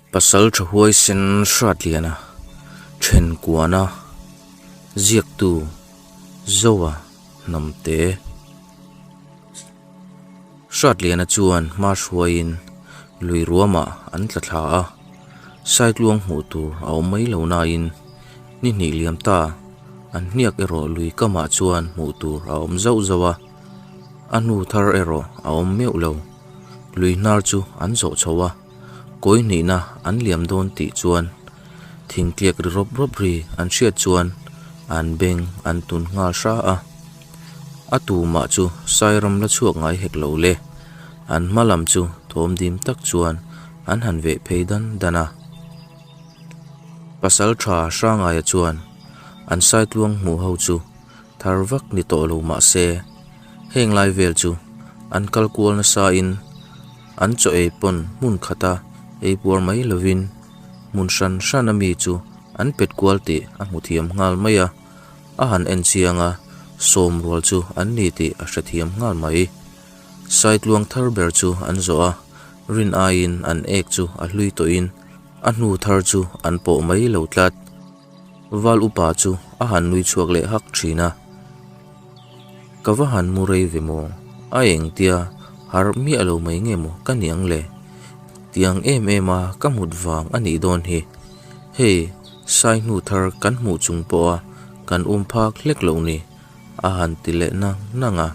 Pasal tha huaisen Hratliana Thenkuana ziaktu Zoa Hnamte Hratliana chuan hma hruaiin lui ruamah an tla thla a, Saitluang hmuh tur a awm mai lo nain ni hnih liam ta an hniak erawh lui kamah chuan hmuh tur a awm zauh zauh a, a hnu thar erawh a awm meuh lo. Lui hnar chu an zawh chho a, kawi hnihna an liam dawn tih chuan thingtliak ri rawp rawp ri an hriat chuan an beng an tun nghal hra a. A tumah chu Sairam la chhuak ngai hek lo le. An hma lam chu thawm dim tak chuan an han veh phei dan dan a. Pasal tha Hrangaia chuan an Saitluang hmuh ho chu thar vak ni tawh lo mah se, heng lai vel chu an kal kual nasa in an chaw ei pawn hmun khata ei puar mai lovin hmun hran hran a mi chu an pet kual tih a hmu thiam nghal mai a, a han en chiang a, sawm rual chu an ni tih a hre thiam nghal mai. Saitluang thar ber chu an zawh a, rin aiin an ek chu a hlui tawhin a hnu thar chu an pawh mai lo tlat. Val upa chu a han nui chhuak leh hak thin a, Ka va han mu rei ve maw? A engtia harh miah lo mai nge maw ka ni ang le? Tiang em em a ka mut vang a nih dawn hi. Hei, sai hnu thar kan hmuh chung pawha kan um phak hlek loh ni, a han ti leh nang nang a.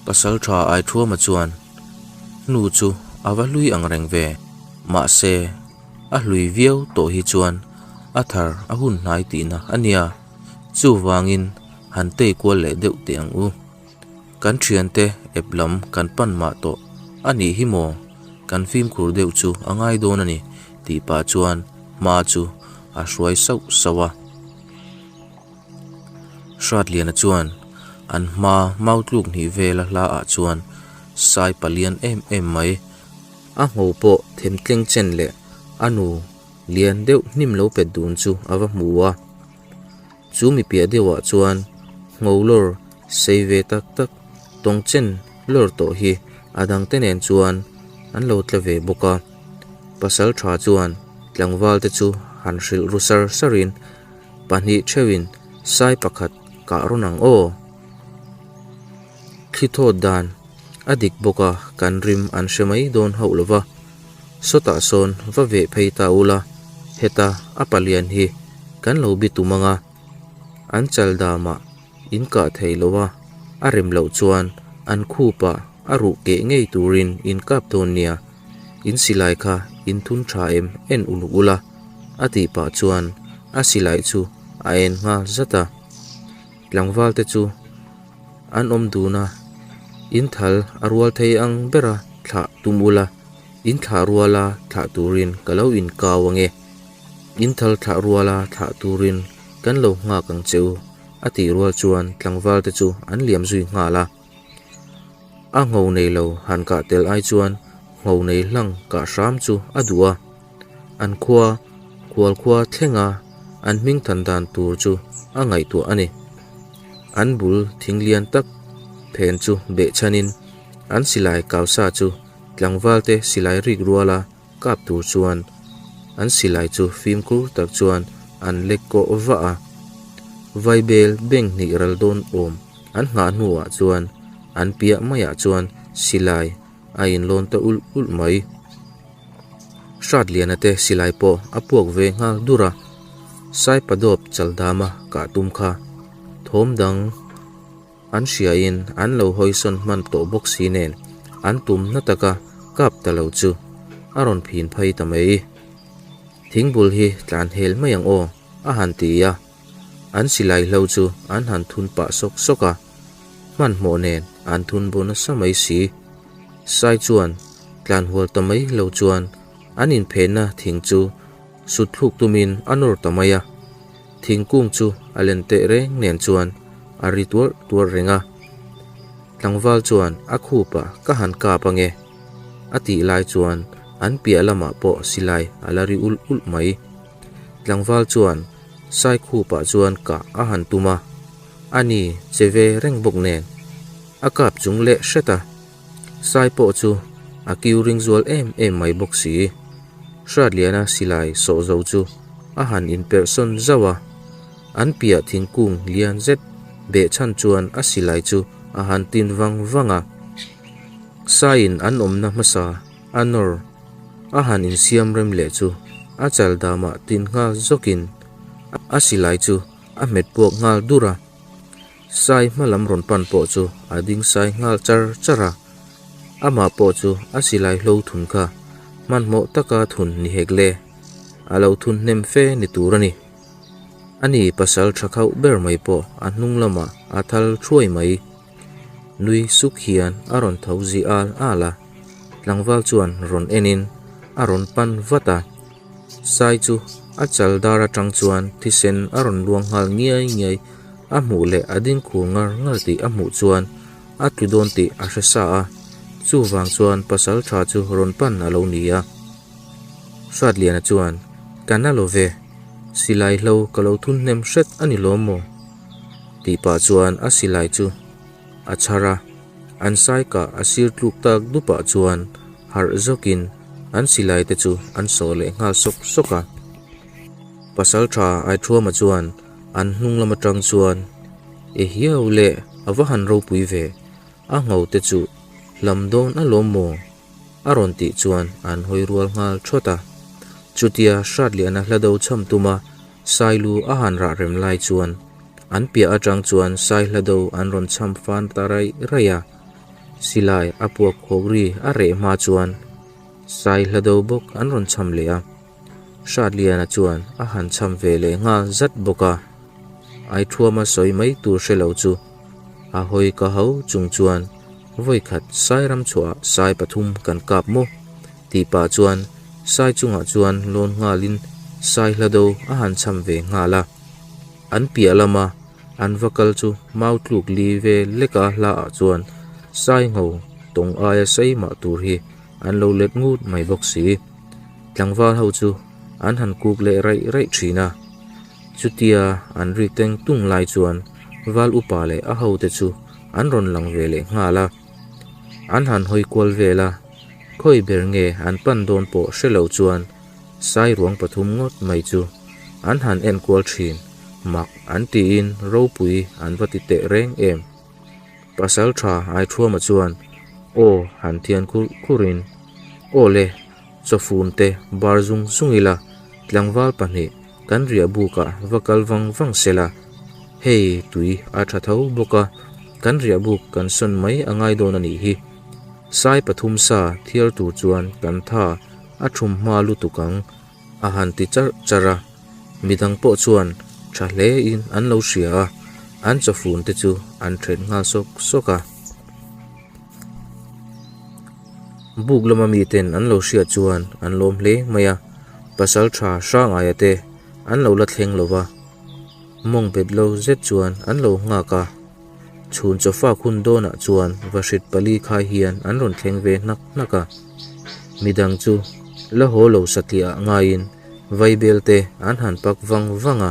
Pasal tha Aithuama chuan hnu chu a va hlui ang reng ve, mahse, A hlui viau tawh hi chuan a thar a hun hnai tihna a nia, chuvangin han tei kual leh deuh teh ang u. Kan thiante ep lam kan pan mah tawh a nih hi maw? Kan fimkhur deuh chu a ngai dawn a ni tih pah chuan hma chu a hruai sauh sauh a. Hratliana chuan an hma mautluk hnih vela hla ah chuan sai palian em em mai. A ngho pawh themtleng chen leh a nu lian deuh hnim lo pet dun chu a va hmu a. Chu mi piah deuhah chuan ngho lawr sei ve tak tak tawng chen lawr tawh hi a dangte nen chuan an lo tla ve bawk a. Pasal tha chuan tlangval te chu han hrilh ru sar sarin pahnih theuhin sai pakhat kah rawn ang aw. Thli thawt dan a dik bawk a, kan rim an hre mai dawn hauh lo va. Sawtah sawn va veh phei ta ula, heta a palian hi kan lo bi tum ang a, an chal damah in kah thei lo a, a rem loh chuan an khupah a ruh keh ngei turin in kap dawn nia, in silai kha in thun tha em en uluk ula, a tih pah chuan a silai chu a en nghal zat a. Tlangval te chu an awm dun a, in thal a rual thei ang bera thlah tum ula, in thlah ruala thlah turin ka lo inkau ange, in thal thlah ruala thlah turin kan lo nghak ang che u, a tih rual chuan tlangval te chu an liam zui nghal a. A ngho nei lo han kah tel ai chuan ngho nei hlang kah hram chu a duh a, an khua kual khua thlenga an hming than dan tur chu a ngaihtuah a ni. An bul thing lian tak phen chu beh chhanin an silai kau sa chu tlangvalte silai rik ruala kap tur chuan an silai chu fimkhur tak chuan an lek kawh vah a. Vaibel beng hnih ral dawn awm an nghah hnuah chuan an piah maiah chuan silai a inlawn ta ulh ulh mai. Hratliana te silai pawh a puak ve nghal dur a, Saipadawp chaldama kah tum kha thawm dang an hriain an lo hawisawn hman tawh bawk si nen an tum na taka kap ta lo chu a rawn phin phei ta mai. Thingbul hi tlan hel mai ang aw a han ti a, an silai hlo chu an han thun pah sawk sawk a, hmanhmawh nen an thun bo nasa mai si. Sai chuan tlan hual ta mai lo chuan an inphenna thing chu sut thluk tumin a nawr ta mai a, thingkung chu a len teh reng nen chuan a ri tuarh tuarh reng a. Tlangval chuan a khupah ka han kap ange a tih lai chuan an piah lamah pawh silai a la ri ulh ulh mai. Tlangval chuan sai khupah chuan kah a han tum a, a ni che ve reng bawk nen a kap chung leh hret a, sai pawh chu a kiu ring zual em em mai bawk si. Hratliana silai sawh zo chu a han inperh sawn zauh a, an piah thingkung lian zet behchhan chuan a silai chu a han tin vang vang a. Saiin an awmna hmasa a nawr a han insiam rem leh chu a chal damah tin nghal zawkin a silai chu a hmet puak nghal dur a. Sai hma lam rawn pan pawh chu a ding sai nghal char char a, amah pawh chu a silai hlo thun kha hmanhmawh taka thun ni hek le, a lo thun hnem fe ni tur a ni. Ani pasal tha khauh ber mai pawh a hnung lamah a thal thuai mai. Nui suk hian a rawn tho zi al al a, tlangval chuan rawn enin a rawn pan vat a. Sai chu a chal dar atang chuan thisen a rawn luang nghal ngiai ngiai a hmuh leh a ding khur ngar ngar tih a hmuh chuan a tlu dawn tih a hre sa a, chuvang chuan pasal tha chu rawn pan a lo ni a. Hratliana chuan, Ka na lo ve, silai hlo ka lo thun hnem hret a ni lawm maw? Tih pah chuan a silai chu a chhar a, an sai kah a sir tluk tak dupah chuan harh zawkin an silai te chu an sawh leh nghal sawk sawk a. Pasal tha Aithuama chuan an hnung lam atang chuan, E hiau le, a va han ropui ve, a ngho te chu hlam dawn alawm maw? A rawn tih chuan an hawi rual nghal thawt a. Chutia Hratliana hla do chham tuma Sailu a han rah rem lai chuan an piah atang chuan Sai hla do an rawn chham fan ta raih raih a. Silai a puak khawk ri a reh hma chuan Sai hla do bawk an rawn chham leh a. Hratliana chuan a han chham ve leh nghal zat bawk a. Aithuama sawi mai tur hre lo chu a hawi ka ho chung chuan Vawikhat Sairam chhuahah Sai pathum kan kap maw? tih pah chuan Sai chungah chuan lawn nghalin Sai hla do a han chham ve nghal a. An piah lama an va kal chu mau tluk li ve leka hla ah chuan Sai ngho tawng aia sei mah tur hi an lo let ngut mai bawk si. Tlangval ho chu an han kuk leh raih raih thin a. Chutia an ri teng tung lai chuan Val upa leh a hote chu an rawn lang ve leh nghal a. An han hawi kual vel a, khawi ber nge an pan dawn pawh hre lo chuan sai ruang pathum ngawt mai chu an han en kual thin, mak an tiin ropui an va ti teh reng em. Pasal tha Aithuama chuan aw han thian khurh khurhin, Aw le, chawfun te bar zung zung ila, tlangval pahnih kan riah bukah va kal vang vang sela, hei tui a tha tho bawk a, kan riah buk kan sawn mai a ngai dawn a nih hi. Sai pathum sa thiar tur chuan kan tha a thum hma lutuk ang a han ti charh charh a, midang pawh chuan tha hle in an lo hria a, an chawfun te chu an then nghal sawk sawk a. Buk lama miten an lo hriat chuan an lawm hle mai a, pasal tha Hrangaia te an lo la thleng lo va, mawng bet lo zet chuan an lo nghak a. Chhun chawfak hun dawnah chuan vahrit pali khai hian an rawn thleng ve hnak hnak a, midang chu la haw lo satliah ngaiin vaibel te an han pak vang vang a,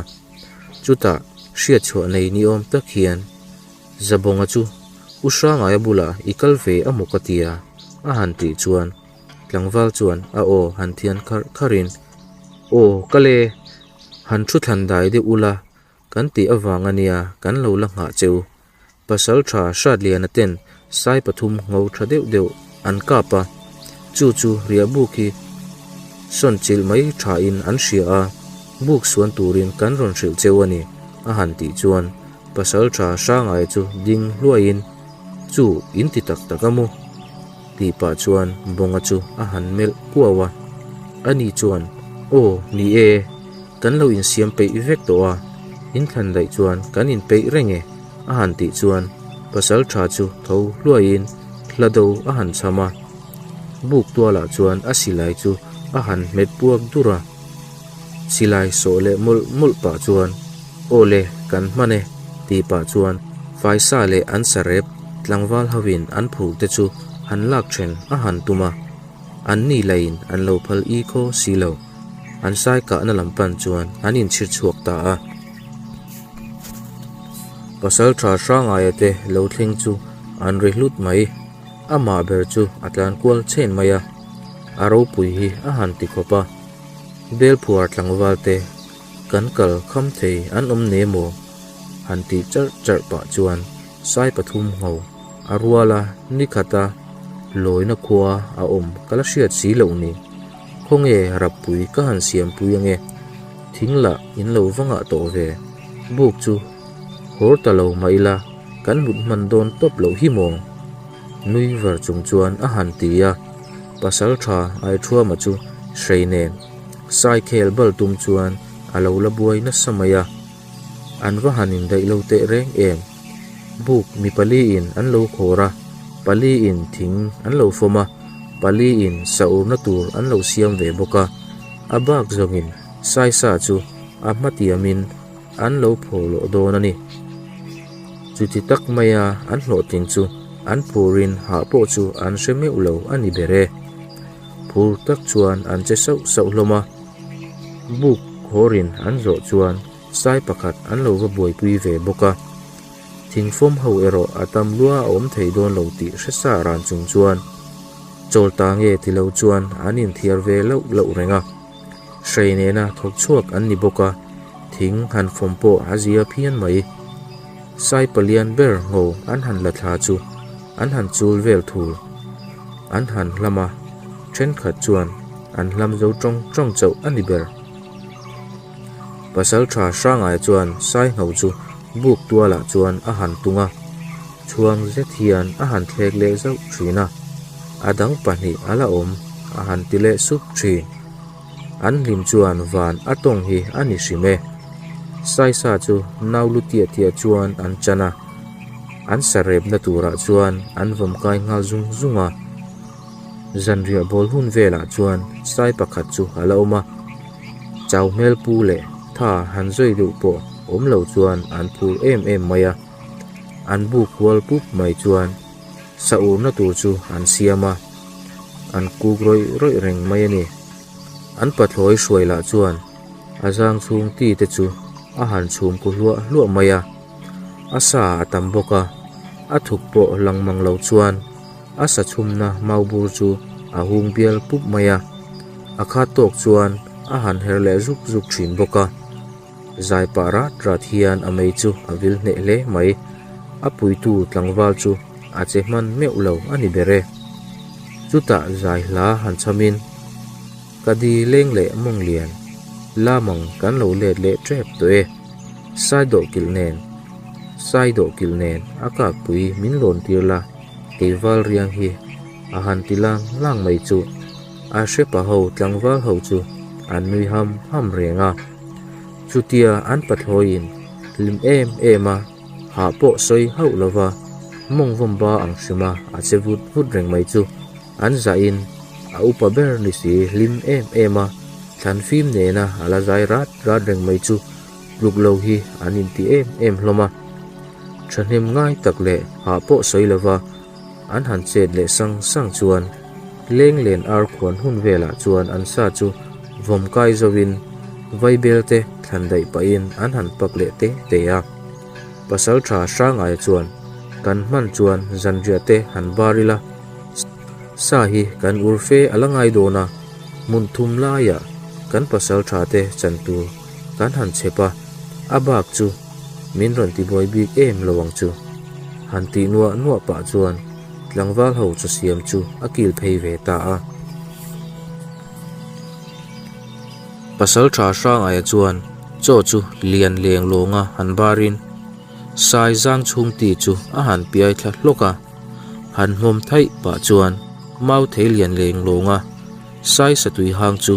chutah hriatchhuah nei ni awm tak hian Zabawnga chu U Hrangaia bulah i kal ve a maw ka tia a han tih chuan tlangval chuan a aw han thian kharh kharhin Aw kal e, han thu thlan dai deuh ula kan tih avang a nia kan lo la nghah cheu. Pasal tha Hratliana ten sai pathum ngho tha deuh deuh an kap a, chu chu riahbuk hi sawn chilh mai thain an hria a, buk suan turin kan rawn hrilh cheu a ni a han tih chuan Pasal tha Hrangaia chu ding hluaiin, Chu, in ti tak tak a mu? tih pah chuan Bawnga chu a han melh kuau a. Ani chuan, Aw, ni e, kan lo insiam peih vek tawh a, in thlan daih chuan kan inpeih reng e, a han tih chuan pasal tha chu tho hluaiin hla do a han chham a. Buk tualah chuan a silai chu a han hmet puak dur a. Silai sawh leh mawlh mawlh pah chuan, Aw le, kan hman e, tih pah chuan Faisa leh an sarep tlangval hoin an phur te chu han lak then a han tum a, an ni laiin an lo phal i khaw si lo. An sai kahna lam pan chuan an inchhir chhuak ta a. Pasaltha Hrangaia te lo thleng chu an ri hlut mai. Amah ber chu a tlan kual chhen mai a, a ropui hi a han ti khawp a. Belphuar tlangval te kan kal kham thei an awm ne maw? Han tih charh charh pah chuan sai pathum ngho a rual a, ni khata lawina khua a awm ka la hriat si loh ni. Khawnge rappui ka han siampui ange? Thing lah in lo va ngah tawh ve. Buk chu hawr ta lo mah ila kan mut hman dawn tawp loh hi maw? Nui var chung chuan a han ti a, pasal tha Aithuama chu hrei nen saikhel bal tum chuan a lo la buai nasa mai a. An va han indaih lo teh reng em? Buk mi pali in an lo khawr a, pali in thing an lo fawm a, pali in sa urna tur an lo siam ve bawk a, a bak zawngin saisa chu a hmatiamin an lo phaw lawh dawn a ni. Chuti tak maia an hlawhtling chu an phurin hah pawh chu an hre meuh lo a ni ber e. Phur tak chuan an che sauh sauh hlawm a, buk khawrin an zawh chuan sai pakhat an lo va buaipui ve bawk a. Thingfawm ho erawh a tam lua a awm thei dawn lo tih hre sa ran chung chuan chawl ta nge ti lo chuan an inthiar ve loh loh reng a. Hrei nena thawk chhuak an ni bawk a, thing han fawm pawh a zia phian mai. Sai palian ber ngho an han la thla chu an han chul vel thul. An han hlam a, thenkhat chuan an hlam zo tawng tawng chauh a ni ber. Pasal tha Hrangai chuan sai ngho chu buk tualah chuan a han tung a, chhuang zet hian a han thlek leh zauh thin a, a dang pahnih a la awm a han ti leh sup thin. An hlim chuan van a tawng hi a ni hrim e. Saisa chu nau lu tiah tiah chuan an chan a, an sa repna turah chuan an vawm kai nghal zung zung a. Zanriah bawl hun velah chuan sai pakhat chu a la awm a, chau hmel pu leh tha han zawi deuh pawh awm lo chuan an phur em em mai a. An buk kual pup mai chuan sa urna tur chu an siam a, an kuk rawih rawih reng mai a ni. An pathlawi hruai lah chuan a zang chhung ti te chu a han chhum ku hluah hluah mai a, a sa a tam bawk a, a thuk pawh lang mang lo chuan a sa chhumna mau bur chu a hung bial pup mai a, a khat tawk chuan a han her leh zuk zuk thin bawk a. Zai pah rat rat hian a mei chu a vil hneh hle mai. A puitu tlangval chu a che hman meuh lo a ni ber e. Chutah zai hla han chhamin, Ka di leng leh mawng lian, lamang kan lo let leh tep tawh e. Sai dawh kilh nen, sai dawh kilh nen a kakpui min lawn tir la, kei val riang hi a han ti lang lang mai chu. A hrepa ho tlangval ho chu an nui ham ham reng a. Chutia an pathlawiin hlim em em a, hah pawh sawi hauh lova mawng vawm ba ang hrima a che vut vut reng mai chu an zahin a upa ber ni si hlim em em a, thlan fim nena a la zai rat rat reng mai chu tluk lo hi an inti em em hlawm a. Thahnem ngai tak leh hah pawh sawi lova an han chet leh sang sang chuan leng len ar khuan hun velah chuan an sa chu vawm kai zovin vaibel te thlan daih pahin an han pak leh te te a. Pasal tha Hrangaia chuan kan hman chuan zanriah te han bar ila, sa hi kan ur fe a la ngai dawn a, hmun thum laiah kan pasal tha te chan tur kan han chhep a, a bak chu min rawn ti buai bik em lo ang chu. Han tih nuah nuah pah chuan tlangval ho chaw siam chu a kil phei ve ta a. Pasal tha Hrangaia chuan chaw chu lian leng lawnga han barin sai zang chhung ti chu a han piai thla hlawk a. Han hmawm thaih pah chuan mau thei lian leng lawnga sai satui hang chu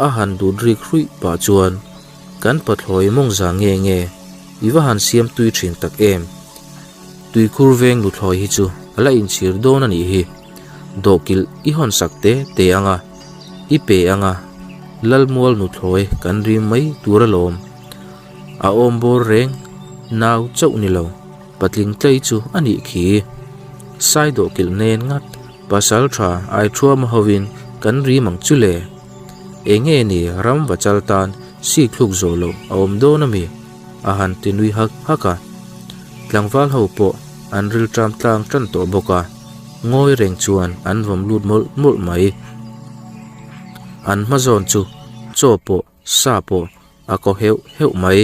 a han dut rik hruih pah chuan Kan pathlawi mawng za nge nge i va han siam tui thin tak em? Tuikhur veng luthlawi hi chu a la inchhir dawn a nih hi. Dawhkilh i hawn sak te te anga, i pe anga Lalmual nuthlawi kan rim mai tur alawm. A awm bawr reng nau chauh ni lo, patling tlei chu a nih khi. Sai dawhkilh nen ngat pasal tha Aithuama hovin kan rim ang chu le. Enge ni ram va chal tan sik thluk zawh loh a awm dawn a mi? A han ti nui hak hak a. Tlangval ho pawh an rilṭam tlang ṭan tawh bawk a, ngawi reng chuan an vawm lut mawlh mawlh mai. An hma zawn chu Chaw pawh sa pawh a ko heuh heuh mai.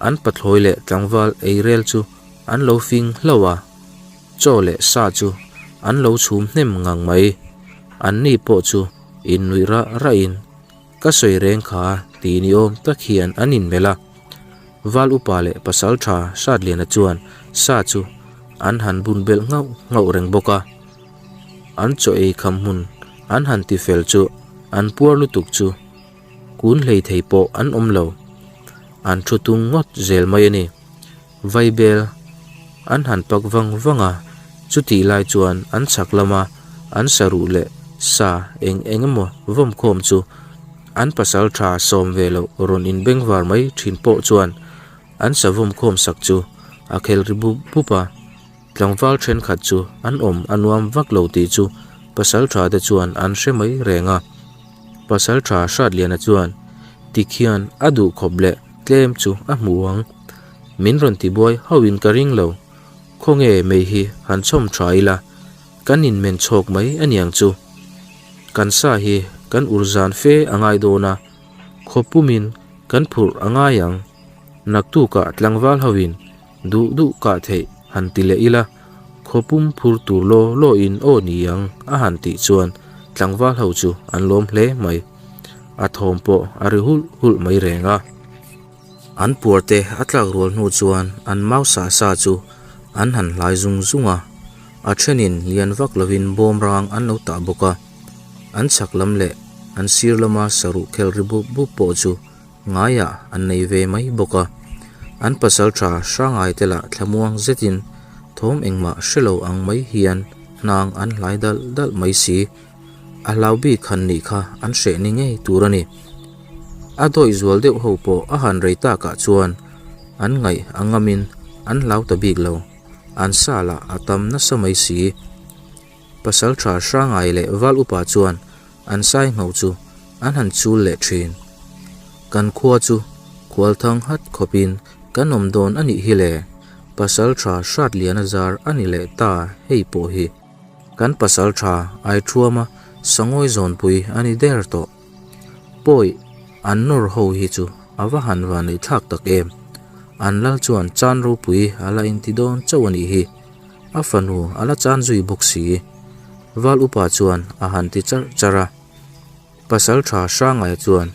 An pathlawi leh tlangval ei rel chu an lo fing hlauh a, chaw leh sa chu an lo chhum hnem ngang mai. An ni pawh chu innuih rah rahin ka sawi reng kha ti ni awm tak hian an inmelh a. Val upa leh pasal tha Hratliana chuan sa chu an han bun belh nghauh nghauh reng bawk a. An chaw ei kham hmun an han ti fel chu an puar lutuk chu kun hlei thei pawh an awm lo. An thu tung ngawt zel mai a ni. Vaibel an han pak vang vang a, chutih lai chuan an chhak lama an saruh leh sa eng eng emaw vawm khawm chu an pasal tha sawm ve loh rawn inbengvar mai thin pawh chuan an sa vawm khawm sak chu a khel ri bup bup a. Tlangval thenkhat chu an awm a nuam vak lo tih chu pasal tha te chuan an hre mai reng a. Pasal tha Hratliana chuan tikhian a duh khawp leh tlem chu a hmu ang. Min rawn tibuai hauhin ka ring lo. Khawnge mei hi han chhawm tha ila, kan inmen chhawk mai a niang chu. Kan sa hi kan ur zan fe a ngai dawn a, khaw pumin kan phurh a ngai ang. Naktukah tlangval hauhin Duh duh kah theih han ti leh ila, khaw pum phur tur law law in aw ni ang a han tih chuan tlangval ho chu an lawm hle mai. A thawm pawh a ri hulh hulh mai reng a. An puar te a tlak rual hnu chuan an mau sa sa chu an han hlai zung zung a, a thenin lian vak lovin bawm rang an lo tah bawk a. An chhak lam leh an sir lama saruh khel ri bup bup pawh chu Ngaiah an nei ve mai bawk a, an pasal tha Hrangai te lah thlamuang zetin thawm engmah hre lo ang mai hian hnang an hlai dalh dalh mai si. A hlau bik han nih kha an hreh ni ngei tur a ni. A dawih zual deuh ho pawh a han rei takah chuan an ngaih a ngamin an hlau ta bik lo, an sa lah a tam nasa mai si. Pasal tha Hrangai leh Val Upa chuan An sai ngho chu an han chul leh thin. Kan khua chu khual thang hat khawpin kan awm dawn a nih hi le, pasal tha hrat lian a zar a ni leh ta hei pawh hi. Kan pasal tha ai thuama sangawi zawnpui a ni der tawh. Pawi an nawr ho hi chu a va han vanei thlak tak em. An lal chuan chan ropui a la inti dawn chauh a nih hi. A fanu a la chan zui bawk si. Val upa chuan a han ti charh charh a. Pasal tha Hrangaia chuan,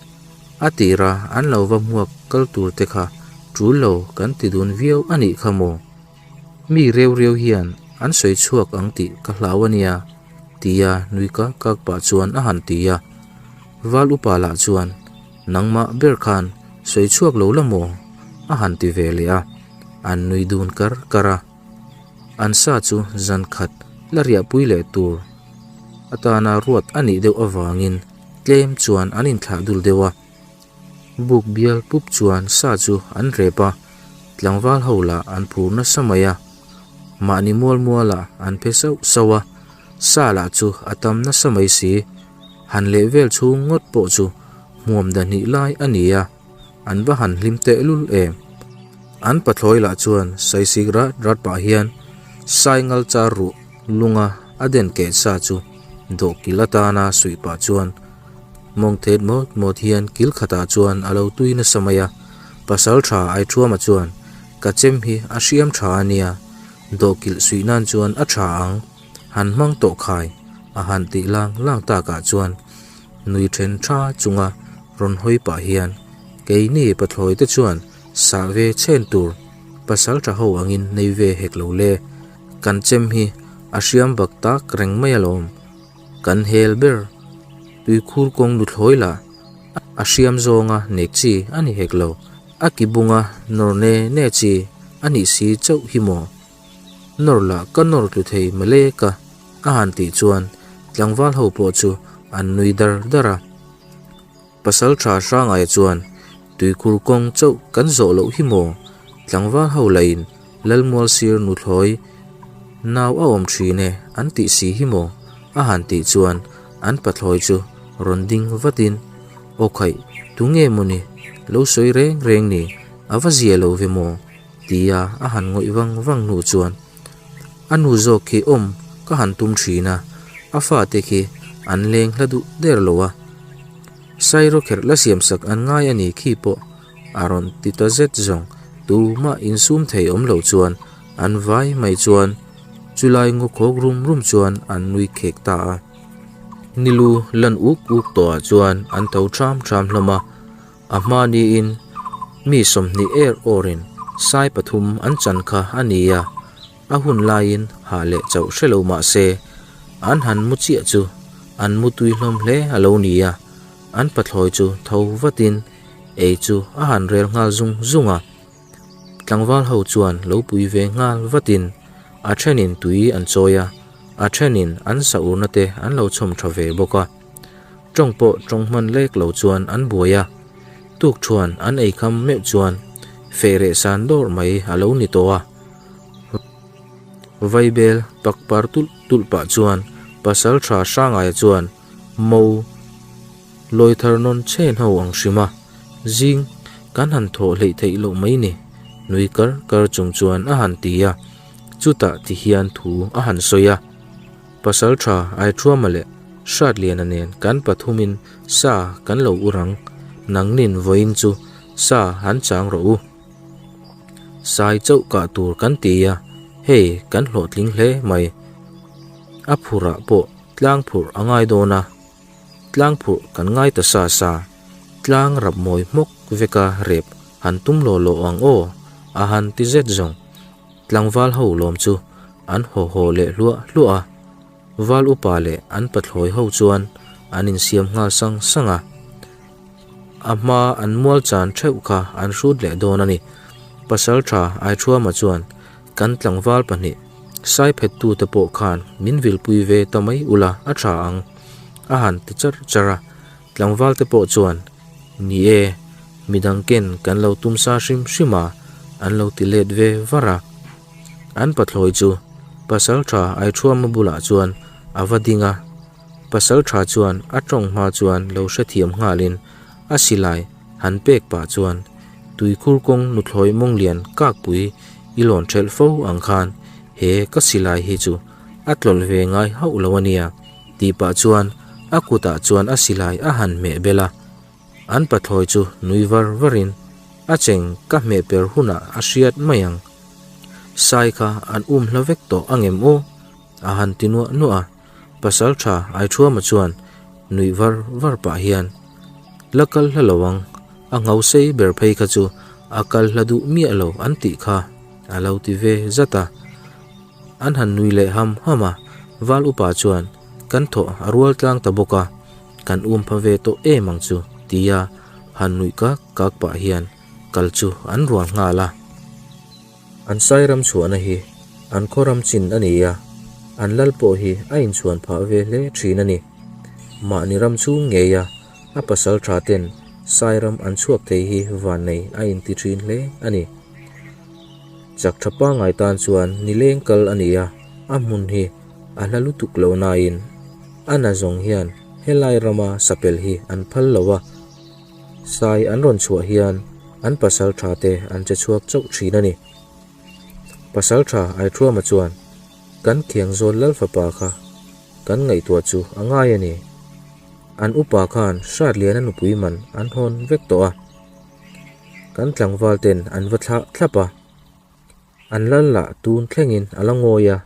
A tira an lo va hmuak kal tur te kha tul lo kan ti dun viau a nih kha maw? Mi reu reu hian an sawi chhuak ang tih ka hlau a nia, tia nui kak kak pah chuan a han ti a. Val upa lah chuan, Nangmah ber khan sawi chhuak lo la maw? a han ti ve leh a, an nui dun kar kar a. An sa chu zan khat la riahpui leh tur atana ruat a nih deuh avangin tlem chuan an inthlah dul deuh a. Buk bial pup chuan sa chu an rep a, tlangval ho lah an phur nasa mai a. Mahni mual mualah an phe sauh sauh a, sa lah chu a tam nasa mai si. Han leh vel chhung ngawt pawh chu hmuam dahnih lai a ni a. An va han hlim teh lul em? An pathlawi lah chuan saisik rat rat pah hian Saingal char ruh lunga a den keh sa chu dawhkil atana suih pah chuan mawng thet mawt mawt hian kil khatah chuan a lo tui nasa mai a. Pasal tha Aithuama chuan, Ka chem hi a hriam tha a nia, dawhkilh suih nan chuan a tha ang, han hmang tawh khai, a han tih lang lang takah chuan Nui then tha chunga rawn hawi pah hian keini pathlawi te chuan sah ve chhen tur pasal tha ho angin nei ve hek lo le. Kan chem hi a hriam bak tak reng mai alawm. Kan hel ber tuikhur kawng luthlawi lah a hriam zawnga nek chi a ni hek lo. A ki bunga nawr ne ne chi a nih si chauh hi maw? Nawr lah ka nawr tlu thei mawle ka a han tih chuan tlangval ho pawh chu an nui dar dar a. Pasal tha Hrangaia chuan tuikhur kawng chauh kan zawh loh hi maw? Tlangval ho lahin Lalmual sir nuthlawi nau a awm thin e an tih si hi maw? a han tih chuan an pathlawi chu rawn ding vatin aw khaih tunge mawni lo sawi reng reng ni a va zia lo ve maw? Tia a han ngawih vang vang hnu chuan a nu zawk khi awm ka han tum thin a, a fate khi an leng hla duh der lo a. Sairawkherh la siamsak an ngai a ni khi pawh a rawn ti ta zet zawng. Tumah insum thei awm lo chuan an vai mai chuan chulai ngaw khawk rum rum chuan an nui khek ta a. Nilu lan uk uk tawhah chuan an tho ṭham ṭham hlawm a. A hma niin mi 20 er awrin sai pathum an chan kha a ni a, a hun laiin hah leh chauh hre lo mah se an han mu chiah chu an mu tui hlawm hle a lo ni a, an pathlawi chu tho vatin ei chu a han rel nghal zung zung a. Tlangval ho chuan lo pui ve nghal vatin a thenin tui an chawi a, a thenin an sa urna te an lo chhawm tha ve bawk a. Tawng pawh tawng hman lek lo chuan an buai a, tuk thuan an ei kham meuh chuan feh reh san dawr mai a lo ni tawh a. Vaibel pak par tulh tulh pah chuan pasal tha Hrangaia chuan mo lawi thar nawn chen ho ang hrim a, zing kan han thawh hleih theih loh mai ni, nui kar kar chung chuan a han ti a, chutah ti hian thu a han sawi a. Pasal tha Aithuama leh Hratliana nen kan pathumin sa kan lo ur ang, nangnin vawiin chu sa han chang rawh u. Sai chauh kah tur kan ti a, hei kan hlawhtling hle mai. A phurah pawh tlang phurh a ngai dawn a, tlang phurh kan ngai ta sa sa, tlang rap mawi hmawk veka rep han tum law law ang aw, a han ti zet zawng. Tlangval ho lawm chu an haw haw leh hluah hluah a, val upa leh an pathlawi ho chuan an insiam nghal sang sang a. A hma an mual chan theuh kha an hrut leh dawn a ni. Pasaltha Aithuama chuan kan tlangval pahnih Saiphettute pawh khan min vilpui ve ta mai ula a tha ang a han ti charh charh a. Tlangvalte pawh chuan, Ni e, midang ken kan lo tum sa hrim hrim a, an lo ti let ve var a. An pathlawi chu Pasaltha Aithuama bulah chuan a va ding a, Pasaltha chuan a tawng hma chuan lo hrethiam nghalin a silai han pek pah chuan tuikhur kawng nuthlawi mawnglian kakpui i lawn thelh fo ang khan he ka silai hi chu a tlawlh ve ngai hauh lo a nia. Tih pah chuan a kutah chuan a silai a han hmeh bel a, an pathlawi chu nui var varin a cheng ka hmeh per hunah a hriat mai ang. Sai kha an um hla vek tawh a ngem aw? a han ti nuah nuah a, Pasaltha Aithuama chuan nuih var var pah hian, La kal hla lo ang, a ngho sei ber phei kha chu a kal hla duh miah lo an tih kha a lo ti ve zat a. An han nui leh ham ham a, Val upa chuan, Kan thawh a rual tlang ta bawk a, kan um pha ve tawh em ang chu, tia han nuih kak kak pah hian kal chu an rual nghal a. An sairam chhuahna hi an khawram chin a ni a, an lal pawh hi a inchhuan phah ve hle thin a ni. Mahni ram chhung ngeia a pasal tha ten sairam an chhuak thei hi vannei a inti thin hle a ni. Chak tha pangngai tan chuan nileng kal a ni a, a hmun hi a hla lutuk lo nain a na zawng hian helai rama sapel hi an phal lo a, sai an rawn chhuah hian an pasal tha te an che chhuak chauh thin a ni. Pasal tha Aithuama chuan kan Khiangzawl Lalfapa kha kan ngaihtuah chu a ngai a ni. An upa khan Hratliana nupui man an hawn vek tawh a. Kan tlangval ten an va thlah thlap a, an lal lah tun thlengin a la ngawi a,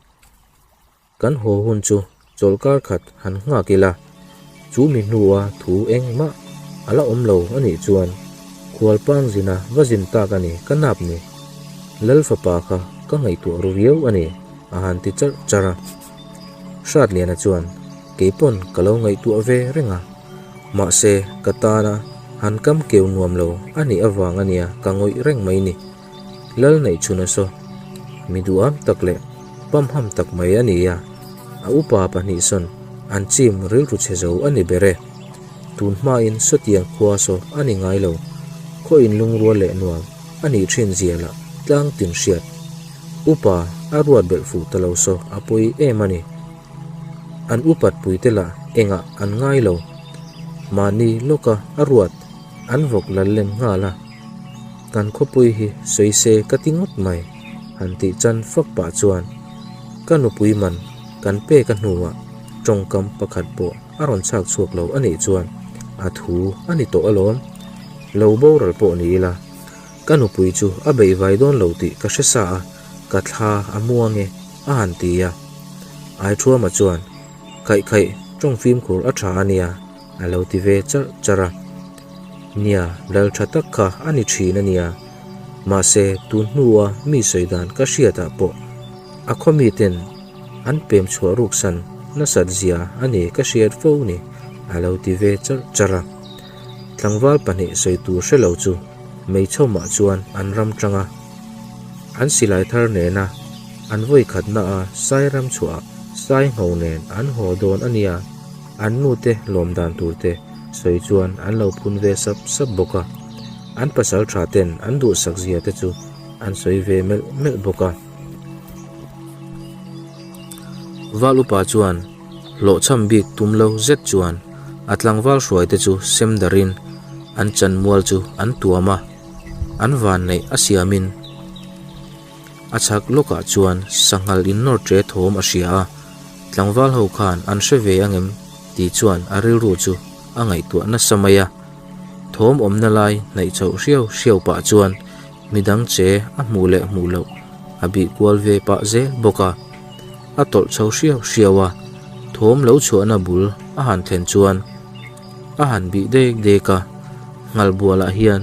kan haw hun chu chawlhkar khat han nghak ila, chu mi hnua thu engmah a la awm lo a nih chuan khualpang zina va zin tak a ni ka nap ni, lal fapa kha ka ngaihtuah ru viau a ni a han ti charh charh a. Hratliana chuan keipawn ka lo ngaihtuah ve reng a. Mahse, ka tana han kam keu nuam lo a nih avang a nia ka ngawih reng mai ni. Lal neih chhun a saw. Mi duham tak leh pamham tak mai a ni a, a upa pahnih sawn an chim rilru chhe zo a ni ber e. Tun hmain sawtiang khua saw a ni ngai lo, khaw inlungrual leh nuam a nih thin zia lah tlang tin hriat. Upa a ruat belh fuh ta lo saw a pawi em a ni. An upat puite lah engah an ngai lo. Mahni lawka a ruat an vawk lal lem nghal a. Kan khawpui hi sawi se ka ti ngawt mai, han tih chan fak pah chuan ka nupui man kan pek a hnuah tawngkam pakhat pawh a rawn chhak chhuak lo a nih chuan a thu a ni tawh alawm. Lo boral pawh ni ila, ka nupui chu a beihvai dawn lo tih ka hre sa a, ka thla a muang e, a han ti a. Aithuama chuan, Khaih khaih, tawng fimkhur a tha a nia, a lo ti ve charh charh a. Nia, lal tha tak kha a ni thin a nia. Mahse, tun hnua mi sawi dan ka hriatah pawh a khaw miten an pem chhuah ruksan nasat zia a ni ka hriat fo ni, a lo ti ve charh charh a. Tlangval pahnih sawi tur hre lo chu meichhawmah chuan an ram tang a. An silai thar nena an vawi khatna a sai ram chhuah sai ngho nen an haw dawn a nia. An nute lawm dan tur te sawi chuan an lo phun ve sap sap bawk a. An pasal tha ten an duhsak zia te chu an sawi ve melh melh bawk a. Val upa chuan hlawhchham bik tum lo zet chuan a tlangval hruai te chu sem darin an chanmual chu an tuam a, an vanneih a siamin a chhak lawkah chuan sanghal innawr ṭe thawm a hria a, tlangval ho khan an hre ve angem tih chuan a rilru chu a ngaihtuah nasa mai a. Thawm awmna lai hnaih chhoh hriau hriau pah chuan midang che a hmuh leh hmuh loh a bih kual ve pah zel bawk a. A tawlh chho hriau hriau a, thawm lo chhuahna bul a han thlen chuan a han bih dek dek a, nghal bualah hian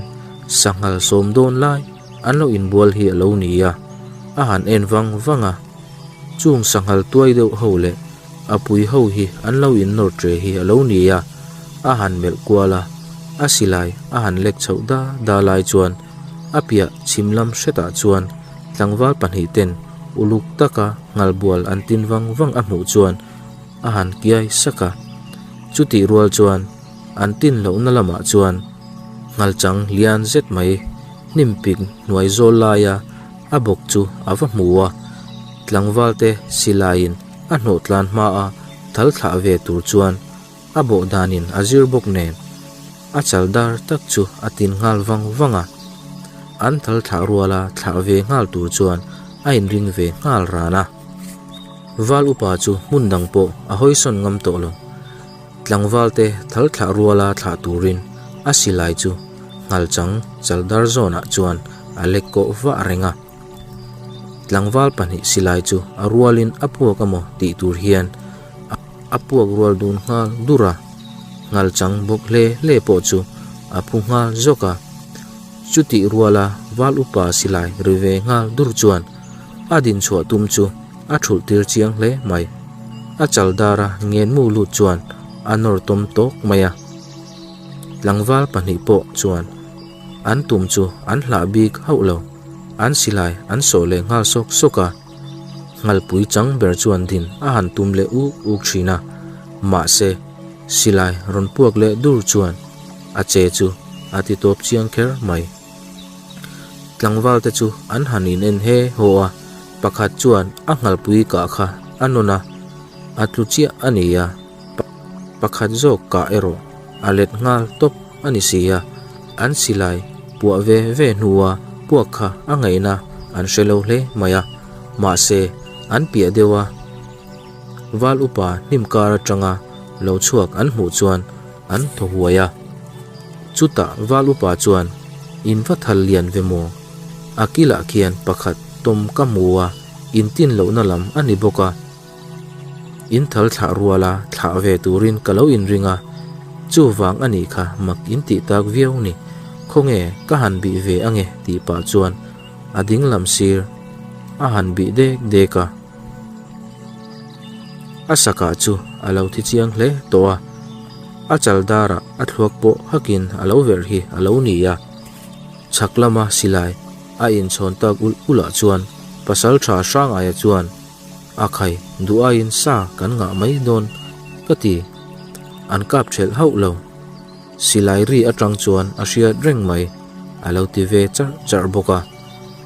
sanghal sawm dawn lai an lo inbual hi a lo ni a, a han en vang vang a, chung sanghal tuai deuh ho leh a pui ho hi an lo innawr ṭe hi a lo ni a, a han melh kual a, a silai a han lek chhoh da da lai chuan a piah chhim lam hretah chuan tlangval pahnih ten uluk taka nghal bual an tin vang vang a hmuh chuan a han kiai sak a, chutih rual chuan an tin lohna lamah chuan nghal chang lian zet mai hnim pik hnuai zawl laia a bawk chu a va hmu a, tlangval te silaiin a hnawh tlan hma a thal thlah ve tur chuan a bawh danin a zir bawk nen a chal dar tak chu a tin nghal vang vang a, an thal thlah ruala thlah ve nghal tur chuan a inring ve nghal ran a. Val upa chu hmun dang pawh a hawisawn ngam tawh lo. Tlangval te thal thlah ruala thlah turin a silai chu nghal chang chal dar zawnah chuan a lek kawh vah reng a. Tlangval pahnih silai chu a rualin a puak amaw tih tur hian a puak rual dun nghal dur a, nghal chang bawk hle hle pawh chu a phu nghal zawk a. Chutih ruala val upa silai ri ve nghal dur chuan a din chhuah tum chu a thulh tir chiang hle mai. A chal dara ngenmu lut chuan a nawr tawm tawk mai a. Tlangval pahnih pawh chuan an tum chu an hlah bik hauh lo. An silai an sawh leh nghal sawk sawk a. Nghalpui chang ber chuan din a han tum leh uk uk thin a. Mahse, silai rawn puak leh dur chuan a che chu a ti tawp chiang kher mai. Tlangval te chu an han in en he haw a, pakhat chuan a nghalpui kah kha a nawn a, a tlu chiah a ni a, pakhat zawk kah erawh a let nghal tawp a ni si a, an silai puah ve ve hnua puak kha a ngaihna an hre lo hle mai a, mahse an piah deuh a, val upa hnim kar atanga lo chhuak an hmuh chuan an thaw huai a. Chutah val upa chuan, In va thal lian ve maw? A kilah khian pakhat tawm ka hmu a, in tin lohna lam a ni bawk a. In thal thlah ruala thlah ve turin ka lo inring a, chuvang a nih kha mak in tih tak viau ni. Khawnge ka han bih ve ange tih pah chuan a ding lam sir a han bih dek dek a. A sakah chu a lo thi chiang hle tawh a, a chal darah a thluak pawh hakin a lo verh hi a lo ni a. Chhak lama silai a inchhawn tak ulh ulh ah chuan Pasaltha Hrangaia chuan a khai duh aiin sa kan ngah mai dawn ka ti. An kap thelh hauh lo. Silai ri atang chuan a hriat reng mai a lo ti ve charh charh bawk a.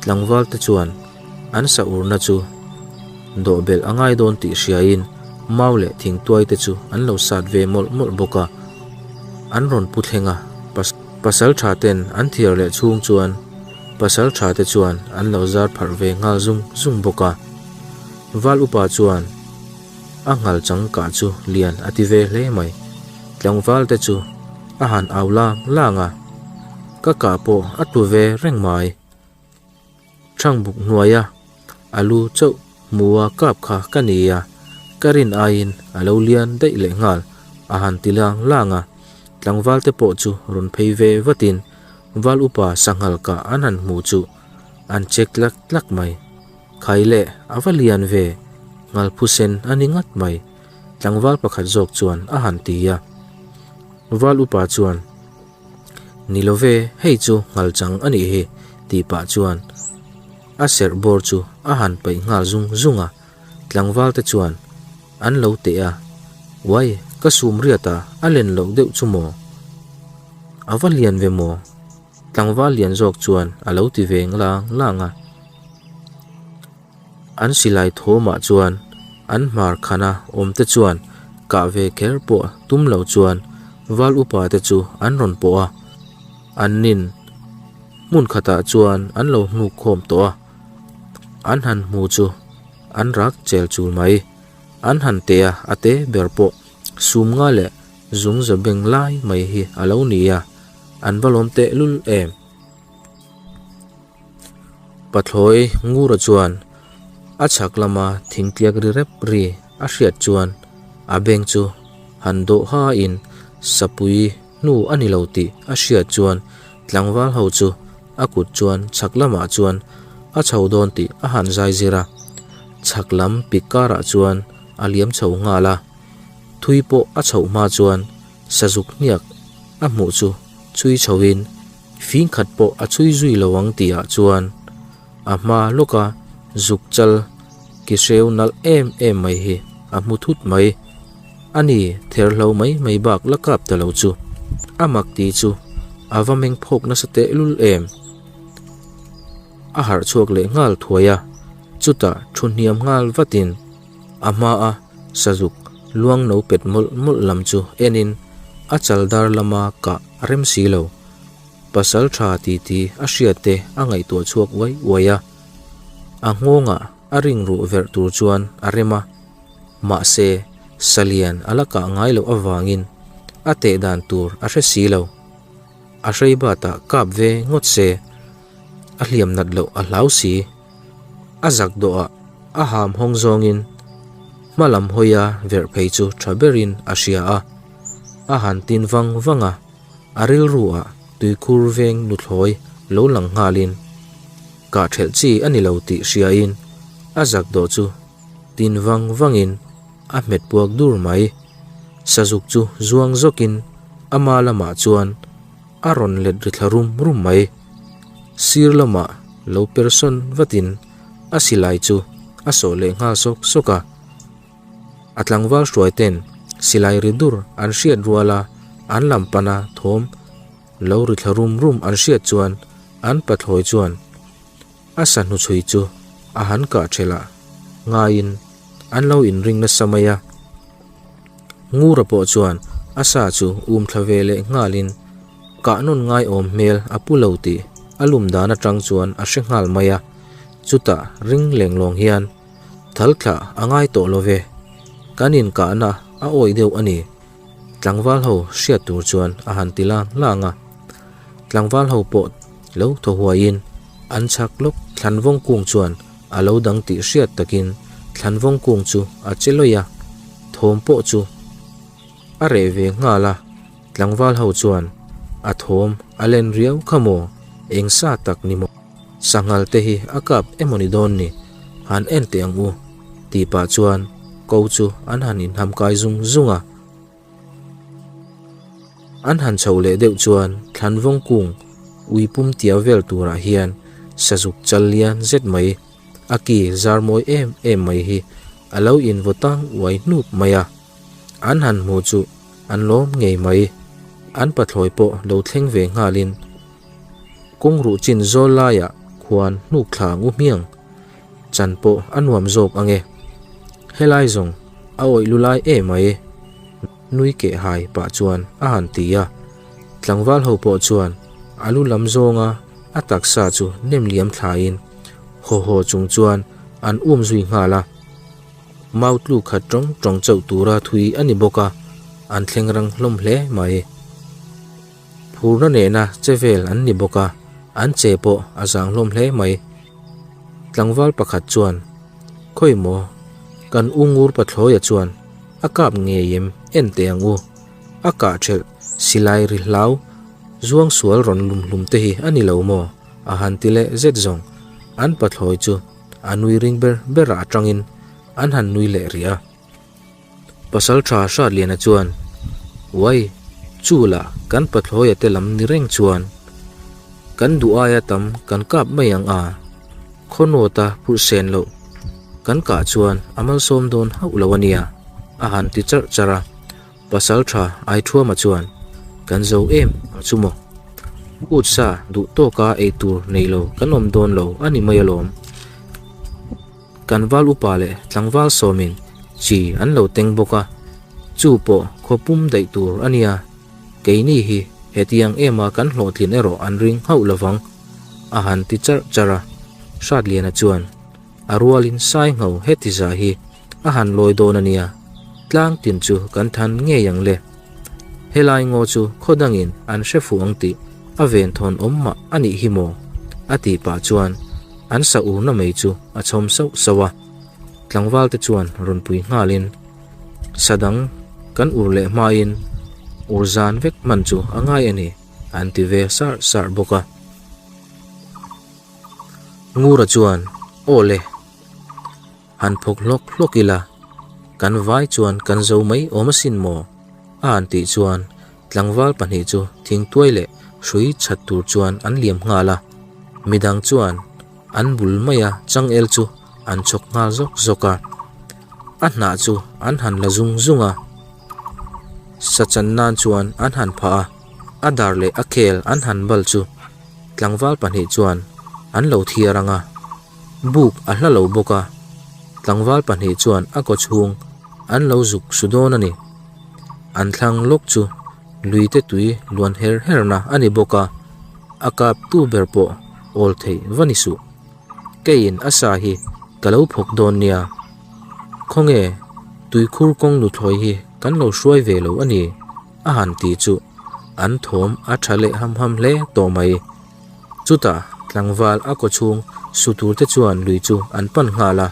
Tlangval te chuan An sa urna chu dawh belh a ngai dawn tih hriain mau leh thingtuai te chu an lo sat ve mawlh mawlh bawk a. An rawn pu thleng a, pasal tha ten an thiar leh chhung chuan pasal tha te chuan an lo zar pharh ve nghal zung zung bawk a. Val upa chuan a nghal chang kah chu lian a ti ve hle mai. Tlangval te chu. a han au lang lang a, ka kah pawh a tlu ve reng mai. Thangbuk hnuaia a lu chauh hmua kap kha ka ni a, ka rin aiin a lo lian daih leh nghal a han ti lang lang a, tlangval te pawh chu rawn phei ve vatin val upa sanghal kah an han hmu chu an chek tlak tlak mai. Khai leh a va lian ve, nghal phusen a ni ngat mai, tlangval pakhat zawk chuan a han ti a. Val upa chuan, Ni lo ve, hei chu nghal chang a nih hi, tih pah chuan a serh bawr chu a han paih nghal zung zung a, tlangval te chuan an lo teh a, Uai, ka sum riat a, a len loh deuh chu maw? A va lian ve maw? Tlangval lian zawk chuan a lo ti ve lang lang a. An silai thawmah chuan an hmar khana awmte chuan kah ve kher pawh tum lo chuan val upa te chu an rawn pawh a, an nin hmun khatah chuan an lo hnuk khawm tawh a, an han hmu chu an rak chel chul mai. An han teh a, a te ber pawh sum nga leh zung za beng lai mai hi a lo ni a, an va lawm teh lul em. Pathlawi Ngura chuan a chhak lama thingtliak ri rep ri a hriat chuan a beng chu han dawh hain sapui hnu a ni lo tih a hriat chuan tlangval ho chu a kut chuan chhak lamah chuan a chho dawn tih a han zai zir a, chhak lam pik karah chuan a liam chho nghal a, thui pawh a chhoh hma chuan sazuk hniak a hmuh chu chhui chhoin Fing khat pawh a chhui zui lo ang tihah chuan a hma lawka zuk chal ki hreu nalh em em mai hi a hmu thut mai. A ni therhlo mai mai bak la kap ta lo chu a mak ti chu a va meng phawk nasa tehlul em. A harh chhuak leh nghal thuai a, chutah thu hniam nghal vatin a hmaa sazuk luang no pet mawlh mawlh lam chu enin a chal dar lama kah a rem si lo. Pasal tha ti ti a hriat te a ngaihtuah chhuak uai uai a, a nghawngah a ring ruh verh tur chuan a rem a, mahse salian a la kah ngai loh avangin a teh dan tur a hre si lo. A hrei batah kap ve ngawt se a hliam nat loh a hlau si. A zak dawhah a ham hawng zawngin hma lam hawia verh phei chu tha berin a hria a, a han tin vang vang a. A rilru ah tuikhur veng nuthlawi lo lang nghalin kah thelh chi a ni lo tih hriain a zak dawh chu tin vang vangin a hmet puak dur mai. Sazuk chu zuang zawkin ama lamah chuan a rawn let ri thla rum rum mai. Sir lamah lo persawn vatin a silai chu a sawh leh nghal sawk sawk a. A tlangval hruaiten silai ri dur an hriat ruala an lam pana thawm lo ri thla rum rum an hriat chuan an pathlawi chuan a sa hnuchhui chu a han kah thelh a, ngaiin an lo inring nasa mai a. Ngura pawh chuan a sa chu um thla ve leh nghalin kah nawn ngaiawm hmel a pu lo tih a lum dan atang chuan a hre nghal mai a, chutah ring lenglawng hian Thal thlah a ngai tawh lo ve. Kan inkahna a awih deuh a ni. Tlangval ho hriat tur chuan a han ti lang lang a. Tlangval ho pawh lo thaw huaiin an chhak lawk Thlanvawng kung chuan a lo dang tih hriat takin Thlanvawng kung chu a che lawih a, thawm pawh chu a reh ve nghal a. Tlangval ho chuan a thawm a len riau kha maw, eng sa tak ni maw? Sanghal te hi a kap emaw ni dawn ni, han en teh ang u, tih pah chuan ko chu an han inham kai zung zung a. An han chhoh leh deuh chuan Thlanvawng kung ui pum tia vel turah hian sazuk chal lian zet mai, a ki zar mawi em em mai hi a lo invaw tang uai hnup mai a. An han hmu chu an lawm ngei mai. An pathlawi pawh lo thleng ve nghalin kawng ruh chin zawl laiah khuan hnuk thla ngu hmiang chan pawh a nuam zawk ang e. Helai zawng a awih lu lai em mai nui keh hai pah chuan a han ti a. Tlangval ho pawh chuan a lu lam zawnga a taksa chu nem liam thlain haw haw chung chuan an um zui nghal a. Mau tlu khat tawng tawng chauh tura thui a ni bawk a, an thleng rang hlawm hle mai. Phurna nena che vel an ni bawk a, an che pawh a zang hlawm hle mai. Tlangval pakhat chuan, Khawi maw, kan u Ngur Pathlawia chuan a kap ngei em en teh ang u. A kah thelh silai ri hlau zuang sual rawn lum hlum te hi a ni lo maw? a han ti leh zet zawng. An pathlawi chu a nui ring ber berah atangin an han nui leh rih a. Pasaltha Hratliana chuan, Uai, chu lah kan pathlawia te lam ni reng chuan kan duh aia tam kan kap mai ang a, khawnawta phurh sen loh kan kah chuan a malsawm dawn hauh lo a nia, a han ti charh charh a. Pasaltha Aithuama chuan, Kan zo em ang chu maw? Ut sa duh tawka ei tur nei lo kan awm dawn lo a ni mai alawm. Kan val upa leh tlangval sawmin chi an lo teng bawk a, chu pawh khaw pum daih tur a nia. Keini hi hetiang ema kan hlawhtlin erawh an ring hauh lovang, a han ti charh charh a. Hratliana chuan a rualin Saingho heti zah hi a han lawi dawn a nia, tlang tin chu kan than ngei ang le. Helai ngaw chu khaw dangin an hre fuh ang tih a venthawn awm mah a nih hi maw? a tih pah chuan an sa urna mai chu a chhawm sauh sauh a. Tlangval te chuan rawn pui nghalin sa dang kan ur leh hmain ur zan vek hman chu a ngai a ni an ti ve sarh sarh bawk a. Ngura chuan, Aw le. Han phawk hlawk hlawk ila, kan vai chuan kan zo mai awm asin maw? A han tih chuan tlangval pahnih chu thingtuai leh hrui chhat tur chuan an liam nghal a, midang chuan an bul maia changel chu an chhawk nghal zawk zawk a, a hnah chu an han la zung zung a, sachan nan chuan an han phah a, a dar leh a khel an han bal chu tlangval pahnih chuan an lo thiar ang a. Buk a hla lo bawk a, tlangval pahnih chuan a kaw chhung an lo zuk su dawn a ni. An thlang lawk chu luite tui luan her herna a ni bawk a, a kap tu ber pawh awl theih va ni suh. Keiin a sa hi ka lo phawk dawn nia. Khawnge tuikhur kawng nuthlawi hi kan lo hruai ve lo a ni a han ti chu an thawm a tha leh ham ham hle tawh mai. Chutah tlangval a kaw chhung su tur te chuan lui chu an pan nghal a,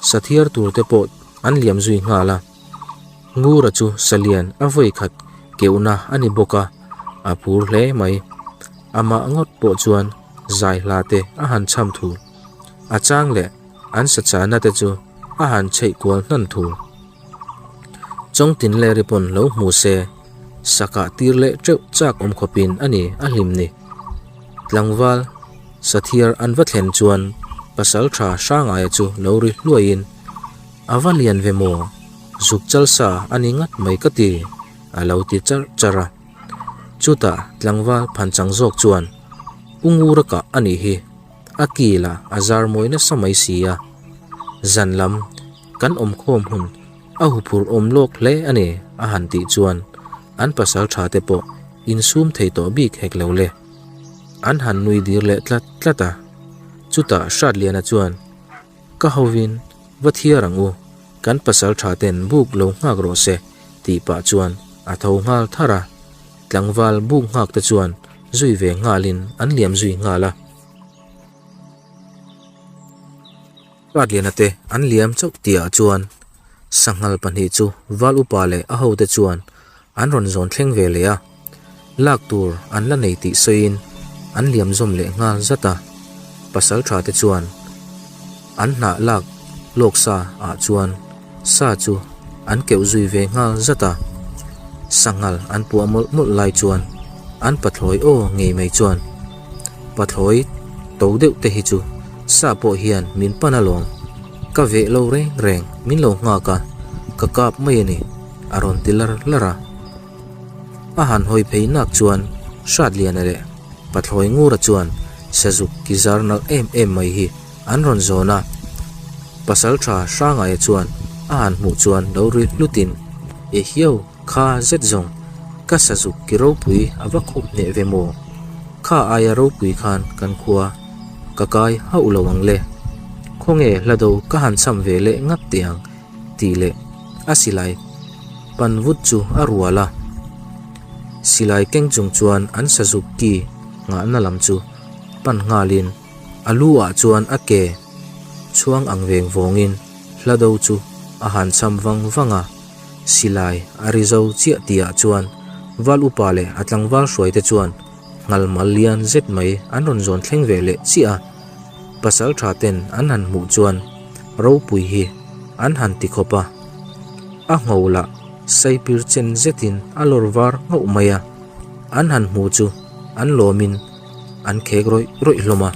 sathiar tur te pawh an liam zui nghal a. Ngura chu salian a vawi khat keuhna a ni bawk a, a phur hle mai. Amah ngawt pawh chuan zai hla te a han chham thur. A chang leh an sachana te chu a han chheih kual hnan thur. Chawngtin leh ripawn lo hmu se, sakah tir leh teuh chak awm khawpin a ni a hlim ni. Tlangval Sathiar an va thlen chuan pasal tha Hrangaia chu lo ri hluaiin, A va lian ve maw? Zuk chal sa a ni ngat mai ka ti, a lo ti charh charh a. Chutah tlangval phanchang zawk chuan, U Ngura kah a nih hi, a kilah a zar mawi nasa mai si a. Zan lam Kan awmkhawm hun a huphurh awm lawk hle a ni a han tih chuan an pasal tha te pawh insum thei tawh bik hek lo le. An han nui dir leh tlat tlat a. Chutah Hratliana chuan, Ka hovin va thiar ang u, kan pasal tha ten buk lo nghak rawh se tih pah chuan a tho nghal thar a. Tlangval buk nghak te chuan zui ve nghalin an liam zui nghal a. Hratliana te an liam chauh tihah chuan sanghal pahnih chu val upa leh a hote chuan an rawn zawn thleng ve leh a, lak tur an la nei tih sawiin an liam zawm leh nghal zat a. Pasal tha te chuan an hnah lak lawk sa ah chuan sa chu an keuh zui ve nghal zat a. Sanghal an puah mawlh mawlh lai chuan an pathlawi aw ngei mai chuan Pathlawi to deuh te hi chu sa pawh hian min pan alawm, ka veh lo reng reng min lo nghak a, ka kap mai a ni, a rawn ti lar lar a. A han hawi phei nak chuan Hratliana leh Pathlawi Ngura chuan sazuk ki zar nalh em em mai hi an rawn zawn a. Pasaltha Hrangaia chuan a han hmuh chuan lo ri hlutin, Ehiau! Kha zet zawng, ka sazuk ki ropui a va khup hneh ve maw? Kha aia ropui khan kan khua ka kai hauh lo ang le. Khawnge hlado ka han cham ve leh ngat teh ang tih leh a silai pan vut chu a rual a. Silai keng chung chuan an sazuk ki nghahna lam chu pan nghalin a lu ah chuan a ke chhuang ang veng vawngin hla do chu a han cham vang vang a. Silai a ri zo chiah tihah chuan val upa leh a tlangval hruaite chuan nghal mal lian zet mai an rawn zawn thleng ve leh chiah a. Pasal tha ten an han hmuh chuan ropui hi an han ti khawp a. A ngho lah saipir chen zetin a lawr var nghauh mai a. An han hmu chu an lawmin an khek rawih rawih hlawm a.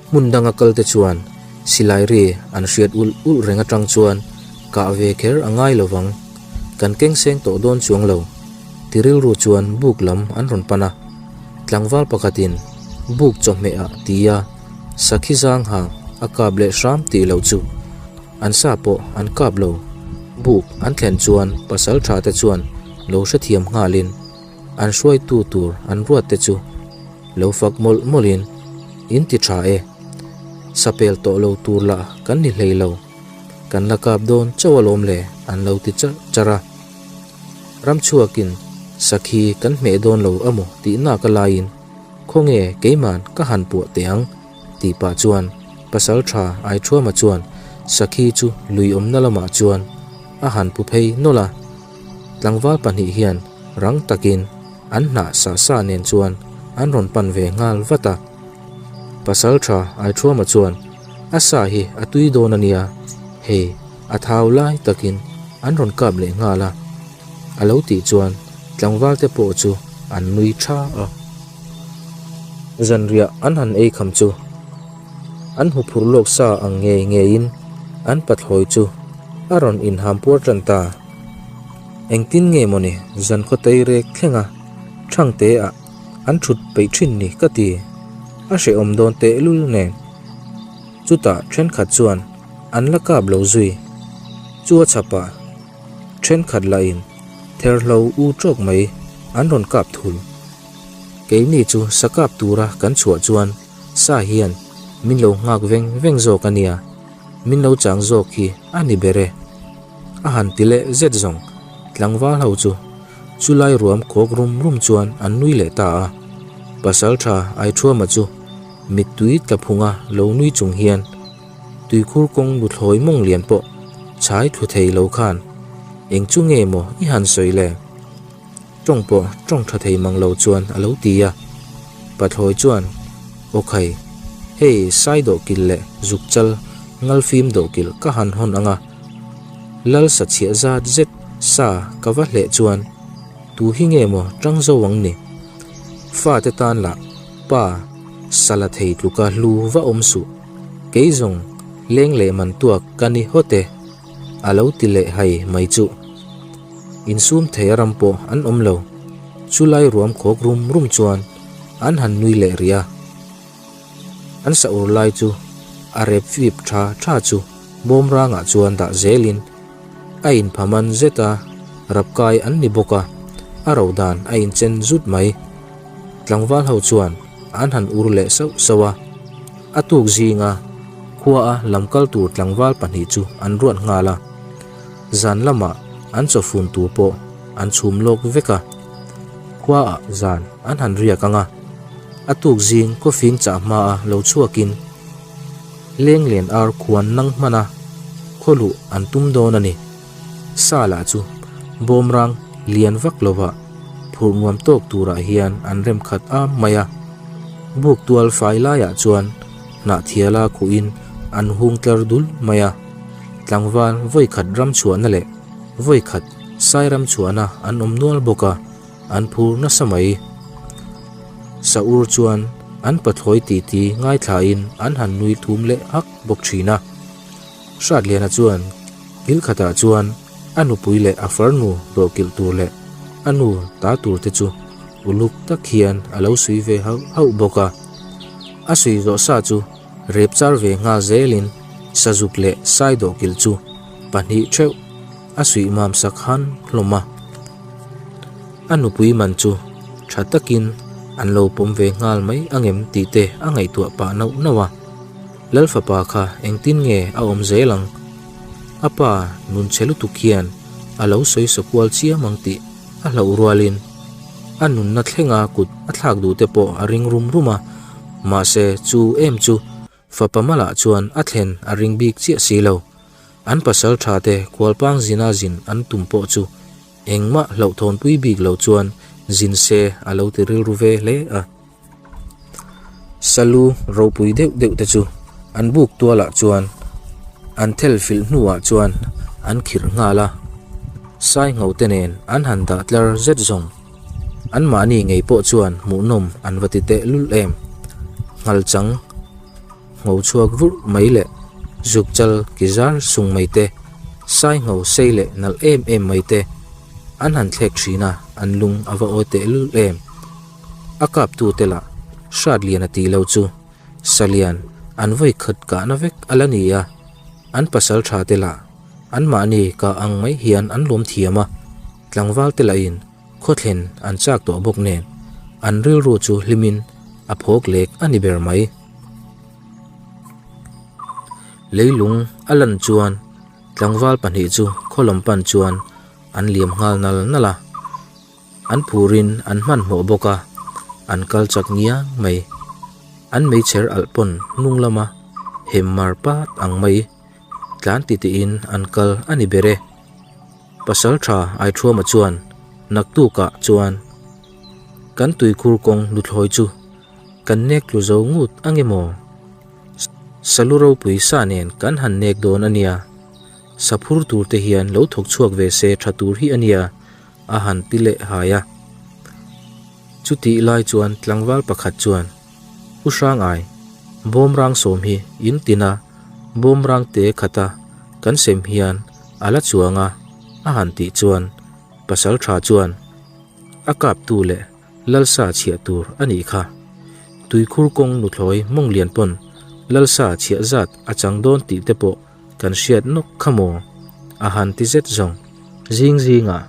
Hmun danga kalte chuan silai ri an hriat ulh ulh reng atang chuan kah ve kher a ngai lo vang, kan keng seng tawh dawn chuang lo ti rilru chuan buk lam an rawn pan a. Tlangval pakhatin buk chawhmeh ah tia sakhi zang hang a kap leh hram tih loh chu an sa pawh an kap lo. Buk an thlen chuan pasal tha te chuan lo hrethiam nghalin an hruaitu tur an ruat te chu lo fak mawlh mawlhin in ti tha e, sapel tawh lo tur lah kan ni hlei lo, kan la kap dawn chauh alawm le an lo ti charh charh a. Ramchhuakin sakhi kan hmeh dawn lo amaw tih nak a laiin khawnge keiman ka han puah teh ang tih pah chuan pasal tha Aithuama chuan sakhi chu lui awmna lamah chuan a han pu phei nawlh a. Tlangval pahnih hian rang takin an hnah sa sa nen chuan an rawn pan ve nghal vat a. Pasal tha Aithuama chuan a sa hi a tui dawn a nia, hei a thau lai takin an rawn kap leh nghal a. A lo tih chuan tlangval te pawh chu an nui tha a. Zanriah an han ei kham chu an hmu phur lawk sa ang ngei ngeiin an pathlawi chu a rawn inham puar tan ta. Engtin nge mawni zan khaw tei rek thlenga Thangte ah an thut peih thin ni ka ti. A hrehawm dawn tehlul nen. Chutah thenkhat chuan an la kap lo zui. Chu a chhapah thenkhat lahin therhlo u tawk mai an rawn kap thul. Keini chu sa kap tura kan chhuah chuan sa hian min lo nghak veng veng zawk a nia, min lo chang zawk hi a ni ber e. A han ti leh zet zawng, tlangval ho chu chulai ruam khawk rum rum chuan an nui leh ta a. Pasaltha Aithuama chu mittui tla phunga lo nui chung hian tuikhur kawng nuthlawi mawng lian pawh chhai thlu thei lo khan eng chu nge maw i han sawi le? Tawng pawh tawng tha thei mang lo chuan a lo ti a. Pathlawi chuan, Aw khai, hei sai dawhkilh leh zuk chal ngal fim dawhkilh ka han hawn ang a, lal sa chhiah zat zet sa ka va hleh chuan tu hi nge maw tang zo ang ni? Fate tan lah pa sa la thei tluka hlu va awm suh, kei zawng leng leh man tuak ka ni hawt e, a lo ti leh hai mai chuh. Insum thei a ram pawh an awm lo. Chulai ruam khawk rum rum chuan an han nui leh rih a. An sa ur lai chu a rep fip tha tha chu bawm rangah chuan dah zelin a inphaman zet a, rapkai an ni bawk a, a ro dan a inchen zut mai. Tlangval ho chuan an han ur leh sauh sauh a. A tuk zinga khua a lamkal tur tlangval pahnih chu an ruat nghal a. Zan lamah an chawfun tur pawh an chhum lawk vek a, khuaah zan an han riak ang a, a tuk zing kawfing chah hmaa lo chhuakin Lenglen ar khuan nang hman a, khaw luh an tum dawn a ni. Sa lah chu bawmrang lian vak lovah phurh nuam tawk turah hian an rem khat am mai a, buk tual fai laiah chuan hnahthiala khuhin an hung tlar dul mai a. Tlangval vawi khat ram chhuahna leh vawi khat sai ram chhuahna an awm nual bawk a, an phur nasa mai. Saur chuan an pathlawi titi ngaithlain an han nui thum leh hak bawk thin a. Hratliana chuan kil khatah chuan a nupui leh a farnu dawhkilh tur leh a nu ta tur te chu uluk tak hian a lo sui ve hauh hauh bawk a. A sui zawh sa chu Rep char ve nghal zelin sazuk leh saidawhkilh chu pahnih theuh a suih mam sak han hlawm a. A nupui man chu tha takin an lo pawm ve nghal mai angem tih te a ngaihtuah pah nauh nauh a. Lal fapa kha engtin nge a awm zel ang? A pa nun chhe lutuk hian a lo sawi sakual chiam ang tih a hlauh rualin. A nunna thlenga kut a thlak duh te pawh a ring rum rum a, mahse chu em chu fapa malah chuan a thlen a ring bik chiah si lo. An pasal tha te khualpang zina zin an tum pawh chu engmah hlauhthawnpui bik lo chuan zin se a lo ti rilru ve hle a. Salu ropui deuh deuh te chu an buk tualah chuan an thel filh hnuah chuan an khirh nghal a, Saingho te nen an han dah tlar zet zawng. Anmahni ngei pawh chuan hmuhnawm an va ti teh lul em. Nghalchang ngho chhuak vurh mai leh zuk chal ki zar sung mai te, Saingho sei leh nalh em em mai te an han thlek thin a, an lung a va awi teh lul em. A kaptute lah Hratliana tih lo chu Salian an vawi khat kahna vek a la ni a, an pasal tha te lah anmahni kah ang mai hian an lawm thiam a, tlangval te lahin khawthlen an chak tawh bawk nen an rilru chu hlimin a phawk lek a ni ber mai. Leilung a lan chuan tlangval pahnih chu khawlam pan chuan an liam nghal nal nal a. An phurin an hmanhmawh bawk a, an kal chak ngiang mai. An meichher alh pawn hnung lama hem mar pat ang mai tlan ti tiin an kal a ni ber e. Pasal tha Aithuama chuan naktukah chuan kan tuikhur kawng luthlawi chu kan nek tlu zo ngut ang emaw? Salu ropui sa nen kan han nek dawn a nia. Saphur tur te hian lo thawk chhuak ve se tha tur hi a nia. a han ti leh hai a. Chutih lai chuan tlangval pakhat chuan, U Hrangai, bawmrang sawm hi in tin a, bawmrang te khata kan sem hian a la chuang a, a han tih chuan pasal tha chuan, A kaptu leh Lalsa chhiah tur a nih kha. Tuikhur kawng nuthlawi Mawnglian pawn Lalsa chhiah zat a chang dawn tih te pawh kan hriat nawk kha maw? A han ti zet zawng. Zing zingah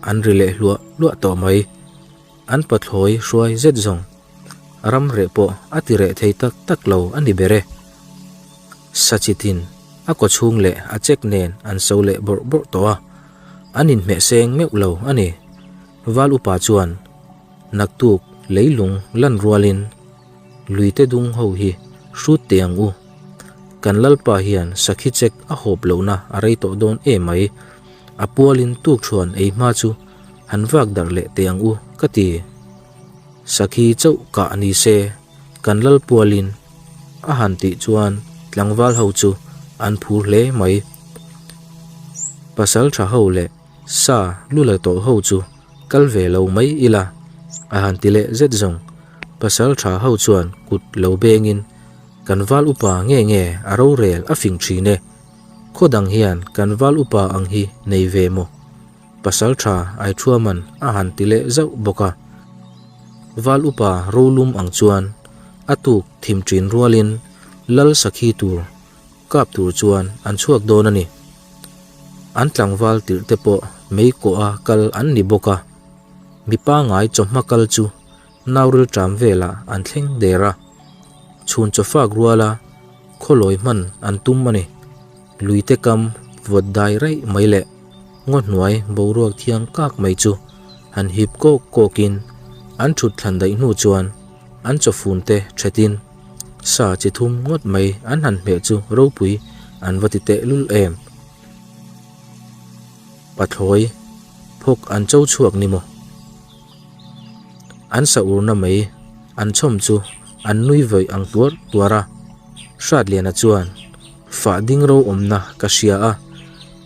an ri leh hluah hluah tawh mai. An pathlawi hruai zet zawng. Ram reh pawh a ti reh thei tak tak lo a ni ber e. Sachitin a kawchhung leh a chek nen an so leh bawrh bawrh tawh a, an inhmeh seng meuh lo a ni. Val upa chuan naktuk leilung lan rualin luite dung ho hi hrut teh ang u. Kan lalpa hian sakhi chek a hawp lohna a rei tawh dawn em mai. A pualin tukthuan ei hma chu han vak darh leh teh ang u ka ti. Sakhi chauh kah ni se kan lal pualin a han tih chuan tlangval ho chu an phur hle mai. Pasal tha ho leh Sa lu la tawh ho chu kal ve lo mai ila, a han ti leh zet zawng. Pasal tha ho chuan kut lo bengin, Kan val upa nge nge a rorel a fing thin e. Khaw dang hian kan val upa ang hi nei ve maw? Pasal tha Aithuaman a han ti leh zauh bawk a. Val upa rolum ang chuan a tuk thim thin rualin Lal Sakhi tur kap tur chuan an chhuak dawn a ni. An tlangval tirh te pawh mei kawha kal an ni bawk a, mi pangai chawhma kal chu nauril ṭam velah an thleng der a, chhun chawfak ruala khawlawi hman an tum a ni. Luite kam vawt dai raih mai leh ngaw hnuai boruak thiang kak mai chu han hip kawk kawkin an ṭhut thlan daih hnu chuan an chawfun te ṭhetin Sa chi thum ngawt mai an han hmeh chu ropui an va ti teh lul em? Pathlawi phawk an cho chhuak ni maw? An sa urna mai an chhawm chu an nui vawih ang tuar tuar a. Hratliana chuan, Fah ding ro awmna ka hria a,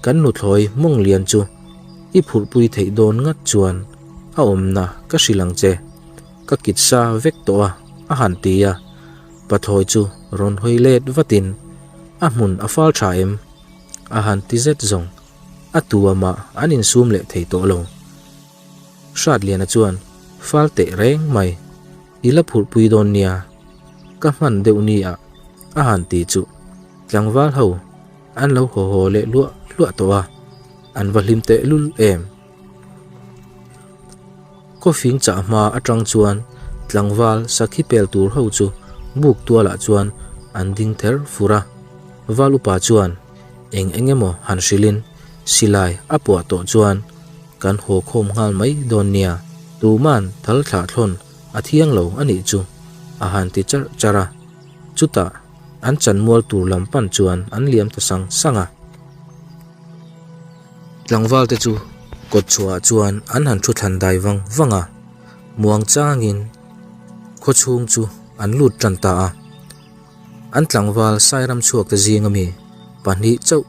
kan nuthlawi Mawnglian chu i phurhpui theih dawn ngat chuan a awmna ka hrilh ang che. Ka kit sa vek tawh a, a han ti a. Pathlawi chu rawn hawi let vatin, A hmun a fal tha em? A han ti zet zawng. A tu amah an insum leh thei tawh lo. Hratliana chuan, Fal teh reng mai. I la phurhpui dawn nia. Ka hman deuh ni a, a han ti chu. Tlangval ho an lo haw haw leh luah hluah tawh a. An va hlim teh lul em? Khawfing chah hma atang chuan tlangval sakhi pel tur ho chu buk tualah chuan an ding ther fur a. Val upa chuan eng eng emaw han hrilhin silai a puah tawh chuan kan haw khawm nghal mai dawn nia. Tuman thal thlah thlawn a thiang lo a nih chu, a han ti charh charh a. Chutah an chanmual tur lam pan chuan an liam ta sang sang a. Tlangval te chu kawt chhuahah chuan an han thu thlan dai vang vang a, muang changin khaw chhung chu an lut tan ta a. An tlangval Sairam chhuak te zinga mi pahnih chauh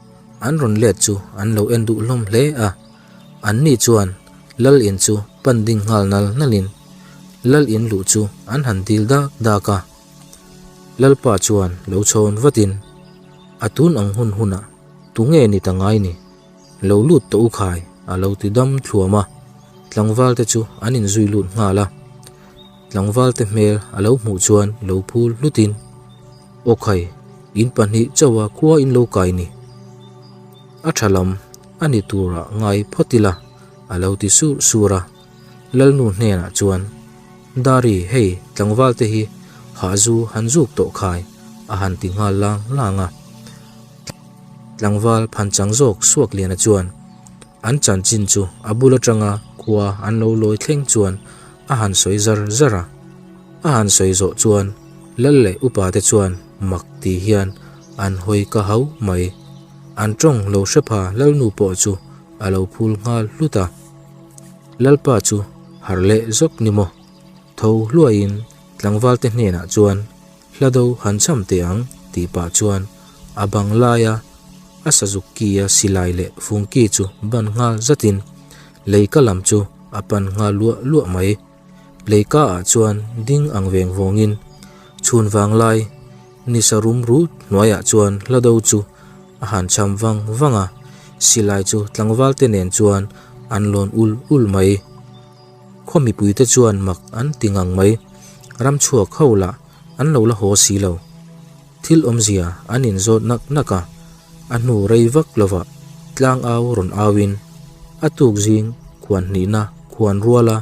an rawn let chu an lo en duh hlawm hle a. An ni chuan Lal in chu pan ding nghal nal nalin Lal in luh chu an han dil dak dak a. Lalpa chuan lo chhawn vatin a tun ang hun hunah tunge ni ta ngai ni? Lo lut tawh u khai a lo ti dam thluam a, tlangval te chu an inzui lut nghal a. Tlangval te hmel a lo hmuh chuan lo phul hlutin, Aw khai, in pahnih chauha khua in lo kai ni. A tha lam a ni turah ngai phawt ila a lo ti sur sur a. Lalnu hnenah chuan, Dari hei tlangval te hi hahzu han zuk tawh khai a han ti nghal lang lang a. Tlangval phanchang zawk Suakliana chuan an chanchin chu a bul atanga khua an lo lawi thleng chuan a han sawi zar zar a. A han sawi zawh chuan Lal leh upa te chuan mak ti hian an hawi ka hau mai. An tawng lo hre pha Lalnu pawh chu a lo phul nghal hlut a. Lalpa chu harh leh zawk ni maw? Tho hluaiin tlangval te hnenah chuan Hla do han cham teh ang tih pah chuan a bang laia a sazuk ki a silai leh fungki chu ban nghal zatin leika lam chu a pan nghal luah luah mai. Leika ah chuan ding ang veng vawngin chhun vang lai nisa rum rut hnuaiah chuan hla do chu a han cham vang vang a, silai chu tlangval te nen chuan an lawn ul ul mai. Khaw mipuite chuan mak an ti ngang mai. Ram chhuak ho lah an lo la haw si lo. Thil awmzia an inzawt nak nak a, a hnu rei vak lovah tlang au rawn auin a tuk zing khuan hnihna khuan ruala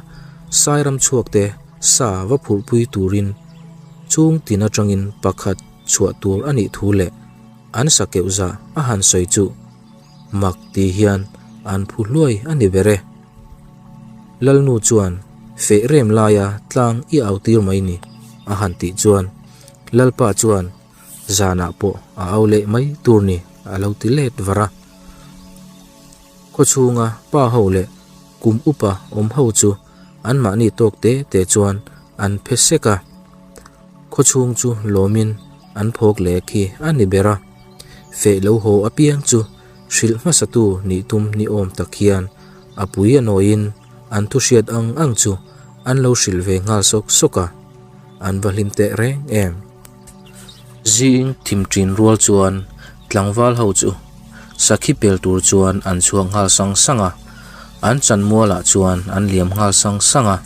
sai ram chhuakte sa va phurhpui turin chung tin atangin pakhat chhuah tur a nih thu leh an sa keuh zah a han sawi chu mak ti hian an phu hluai a ni ber e. Lalnu chuan feh rem laia tlang i au tir mai ni a han tih chuan Lalpa chuan zanah pawh a au leh mai tur ni a lo ti let var a. Khaw chhunga pa ho leh kum upa awm ho chu anmahni tawk te te chuan an phe sek a. Khaw chhung chu lawmin an phawk leh khi a ni ber a. Feh lo haw apiang chu hrilh hmasatu nih tum ni awm tak hian a pui a nawiin an thu hriat ang ang chu an lo hrilh ve nghal sawk sawk a, an va hlim teh reng em. Zing thim ṭin rual chuan tlangval ho chu sakhi pel tur chuan an chhuak nghal sang sang a, an chanmualah chuan an liam nghal sang sang a.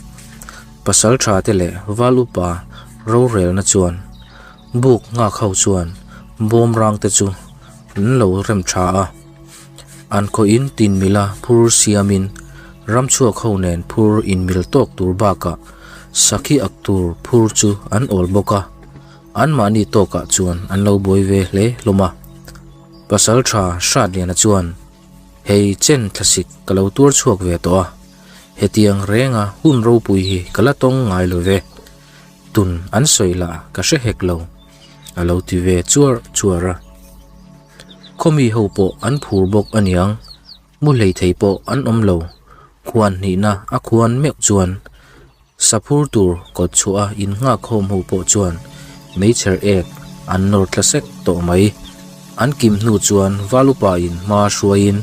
Pasal ṭha te leh val upa rorelna chuan buk nghak ho chuan bawmrang te chu an lo rem tha a, an khawih in tin mila phur siamin ramchhuak ho nen phur in mil tawk tur bakah sakhi ak tur phur chu an awl bawk a, anmahni tawkah chuan an lo buai ve hle hlawm a. Pasal tha Hratliana chuan, Hei chen thlasik ka lo tuar chhuak ve tawh a, hetiang renga hun ropui hi ka la tawng ngai lo ve. Tun an sawi lah ka hre hek lo, a lo ti ve chuar chuar a. Khawmi ho pawh an phur bawk aniang, mu hlei thei pawh an awm lo. Khuan hnihna a khuan meuh chuan saphur tur kawt chhuah a innghak khawm ho pawh chuan meichher ek an nawr tla sek tawh mai. An kim hnu chuan Valupa in hma hruaiin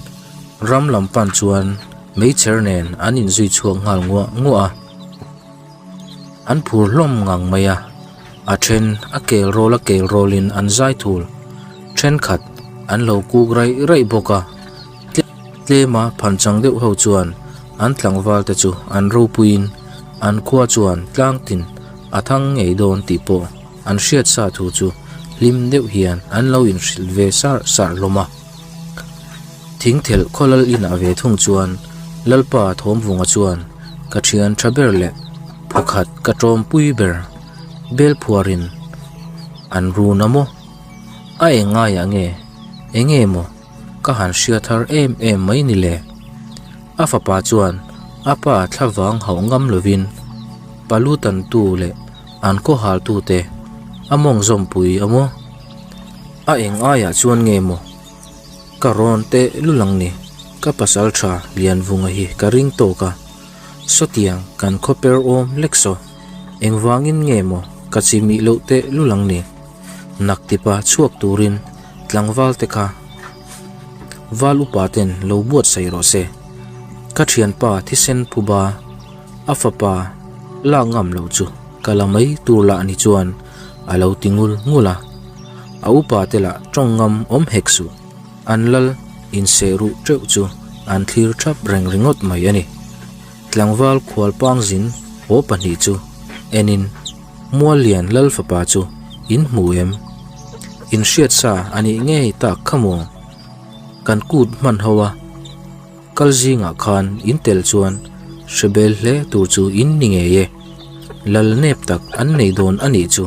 ram lam pan chuan meichher nen an inzui chhuak nghal nguah nguah a. An phur hlawm ngang mai a, a then a kel rawl a kel rawlin an zai thul thenkhat an lo kuk raih raih bawk a, tlema phanchang deuh ho chuan an tlangval te chu an ropuiin an khua chuan tlang tin a thang ngei dawn tih pawh an hriat sa thu chu hlim deuh hian an lo inhrilh ve sar sar hlawm a. Thingthelh khaw lal inah ve thung chuan Lalpa Thawmvunga chuan ka thian tha ber leh phawkhat ka tawmpui ber bel phuarin an run a maw? A eng ngaiah nge enge maw ka han hria thar em em mai ni le? A fapa chuan A pa thlavang hauh ngam lovin palu tantu leh an khaw haltute a mawng zawmpui a maw? A eng aiah chuan nge maw ka rawn teh lul ang ni? Ka pasal tha Lianvunga hi ka ring tawk a, sawtiang kan khaw per awm lek saw engvangin nge maw ka chimih loh teh lul ang ni? Naktipa chhuak turin tlangval te kha val upa ten lo buatsaih rawh se. Ka thianpa thisen phuba a fapa lak ngam loh chu ka la mai tur lah ni chuan a lo ti ngul ngul a. A upa te lah tawng ngam awm hek suh. An lal inseh ruh teuh chu an thlir thap reng ringawt mai a ni. Tlangval khualpang zin haw pahnih chu enin Muallian lal fapa chu in hmu em? In hriat sa a nih ngei tak kha maw? Kan kut hman ho a, kal zingah khan in tel chuan hre bel hle tur chu in ni ngei e. Lal nep tak an nei dawn a nih chu.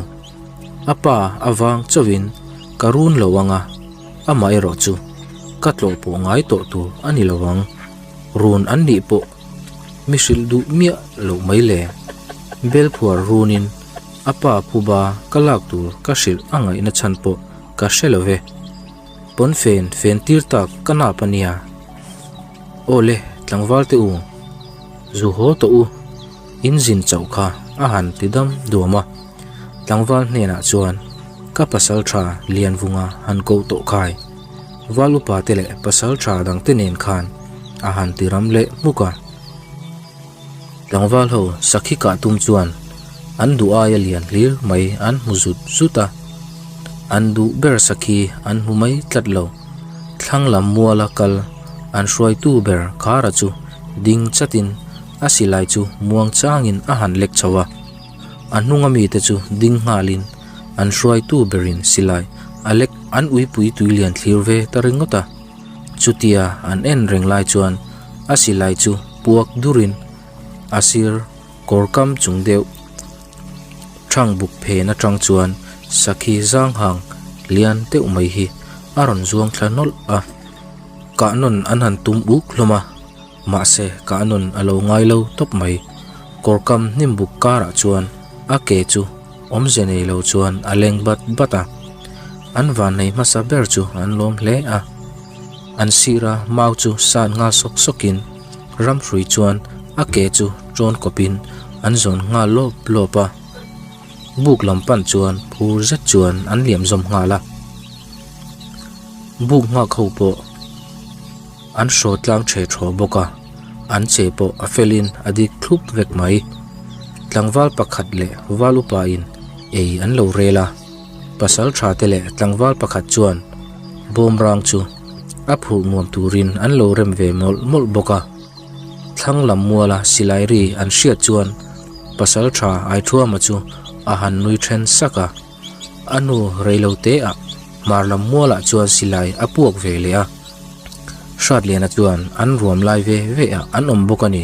A pa avang chauhin ka run lo ang a, amaherawh chu ka tlawh pawh ngai tawh tur a ni lo ang. Run an nih pawh mi hrilh duh miah loh mai le. Belphuar runin a pa phuba ka lak tur ka hrilh a ngaihna chhan pawh ka hre lo ve. Pawnfen fen tir tak ka nap a nia. Aw le, tlangval te u, zu haw tawh u, in zin chauh kha a han ti dam duam a. Tlangval hnenah chuan ka pasal tha Lianvunga han koh tawh khai. Val upa te leh pasal tha dang te nen khan a han ti ram leh hmuk a. Tlangval ho sakhi kah tum chuan an duh aia lian hlir mai an hmu zut zut a, an duh ber sakhi an hmu mai tlat lo. Thlang lam muala kal an hruaitu ber Khara chu ding chatin a silai chu muang changin a han lek chho a. A hnunga mite chu ding nghalin an hruaitu berin silai a lek an uipui tuilian thlir ve ta ringawt a. Chutia an en reng lai chuan a silai chu puak durin a sir kawr kam chung deuh thang buk phen atang chuan sakhi zang hang lian deuh mai hi a rawn zuang thla nawlh a. Kah nawn an han tum uk hlawm a, mahse kah nawn a lo ngai lo tawp mai. Kawr kam hnim buk karah chuan a ke chu awmze nei lo chuan a leng bat bat a. An vannei hmasa ber chu an lawm hle a. An sira mau chu san nghal sawk sawkin ramhrui chuan a ke chu ṭawn kawpin an zawn nghal lawp lawp a. Buk lam pan chuan phur zet chuan an liam zawm nghal a. Buk nghak ho pawh an hraw tlang ṭhe ṭhaw bawk a, an che pawh a felin a dik thlup vek mai. Tlangval pakhat leh val upain ei an lo rel a. Pasal tha te leh tlangval pakhat chuan bawmrang chu a phurh nuam turin an lo rem ve mawlh mawlh bawk a. Thlang lam muala silai ri an hriat chuan pasal tha Aithuama chu a han nui then sak a. A nu reilo te ah hmar lam mualah chuan silai a puak ve leh a. Hratliana chuan an ruam lai ve ve ah an awm bawk a ni.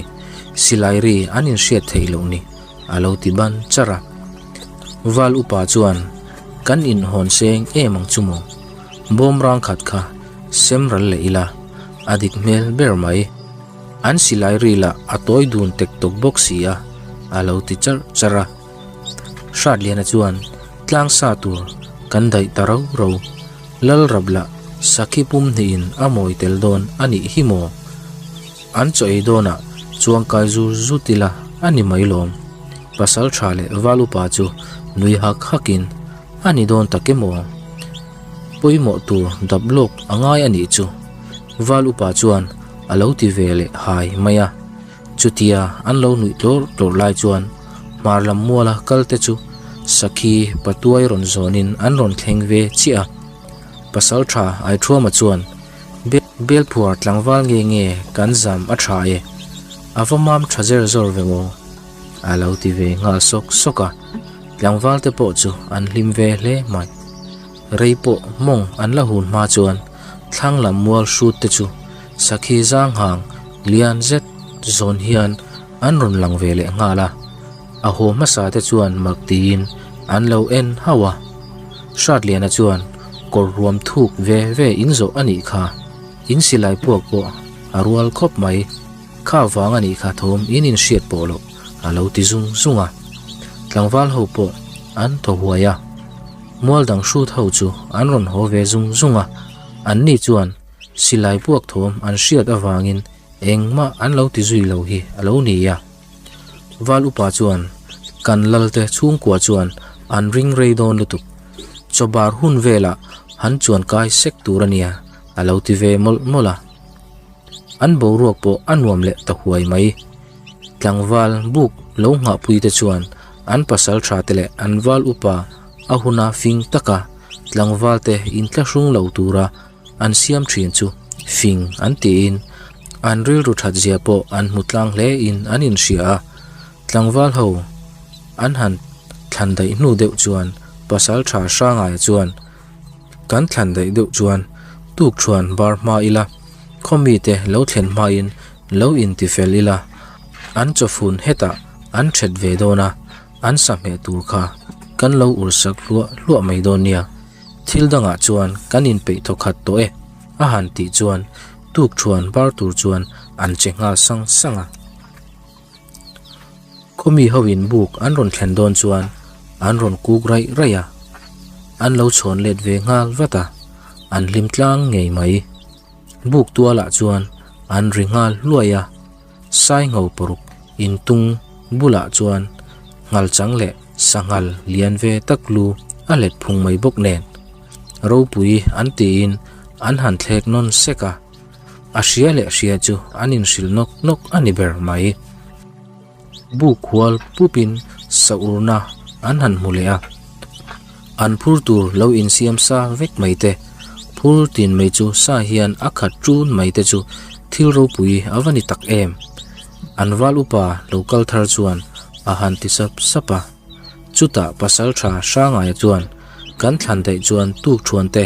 Silai ri an inhriat theih loh ni. A lo ti ban char a. Val upa chuan, Kan inhawn seng em ang chu maw? Bawm rang khat kha sem ral leh ila, a dik hmel ber mai. An silai ri lah a tawi dun tek tawk bawk si a, a lo ti charh charh a. Hratliana chuan, Tlang sa tur kan daih ta ro ro. Lal rap lah sakhi pum hnihin a mawi tel dawn a nih hi maw? An chaw ei dawnah chuangkai zur zut ila a ni mai lawm. Pasal tha leh val upa chu nui hak hakin a ni dawn tak emaw? Pawimawh tur dap lawk a ngai a nih chu val upa chuan a lo ti ve leh hai mai a. Chutia an lo nuih tlawr tlawr lai chuan hmar lam muala kal te chu sakhi patuai rawn zawnin an rawn thleng ve chiah a. Pasal tha Aithuama chuan Belphuar tlangval nge nge kan zam a tha e, a va mam tha zer zawr ve maw? A lo ti ve nghal sawk sawk a, tlangval te pawh chu an hlim ve hle mai. Rei pawh mawng an la hun hma chuan thlang lam mual hrut te chu sakhi zang hang lian zet zawn hian an rawn lang ve leh nghal a, a haw hmasa te chuan mak tiin an lo en hauh a. Hratliana chuan kawr ruam thuk ve ve in zawh a nih kha, in silai puak pawh a rual khawp mai. Kha vang a nih kha thawm in inhriat pawh loh a lo ti zung zung a. Tlangval ho pawh an thaw huai a. Mual dang hrut ho chu an rawn haw ve zung zung a. Anni chuan silai puak thawm an hriat avangin engmah an lo ti zui lo hi a lo ni a. Val upa chuan kan lalte chhungkua chuan an ring rei dawn lutuk. Chawbar hun velah han chuan kai sek tur a nia a lo ti ve mawlh mawlh a. An boruak pawh a nuam leh ta huai mai. Tlangval buk lo nghahpui te chuan an pasal tha te leh an val upa a huna fing taka tlangval te inthlahrung lo tura an siam thin chu fing an tiin an rilru that zia pawh an hmu tlang hle in an inhria a. Tlangval ho an han thlan daih hnu deuh chuan pasal tha Hrangaia chuan Kan thlan daih deuh chuan tuk thuan bar hma ila, khaw mite lo thlen hmain lo inti fel ila, an chawfun hetah an that ve dawn a, an sa hmeh tur kha kan lo ursak hluah hluah mai dawn nia, thil dangah chuan kan inpeih thawkhat tawh e a han tih chuan tuk thuan bar tur chuan an che nghal sang sang a. Khawmi hoin buk an rawn thlen dawn chuan an rawn kuk raih raih a, an lo chhawn let ve nghal vat a, an hlim tlang ngei mai. Buk tualah chuan an ri nghal hluai a, Saingho paruk intung bulah chuan nghal chang leh sanghal lian ve tak lu a let phung mai bawk nen ropui an tiin an han thlek nawn sek a. A hria leh hria chu an inhrilh nawk nawk a ni ber mai. Buk hual pupin saurna an han hmu leh a, an phur tur lo insiam sa vek mai te, phur tin mai chu sa hian a khat ṭun mai te chu thil ropui a va ni tak em. An val upa lo kal thar chuan a han ti sap sap a. Chutah pasalṭha Hrangaia chuan kan thlan daih chuan tuk ṭhuan te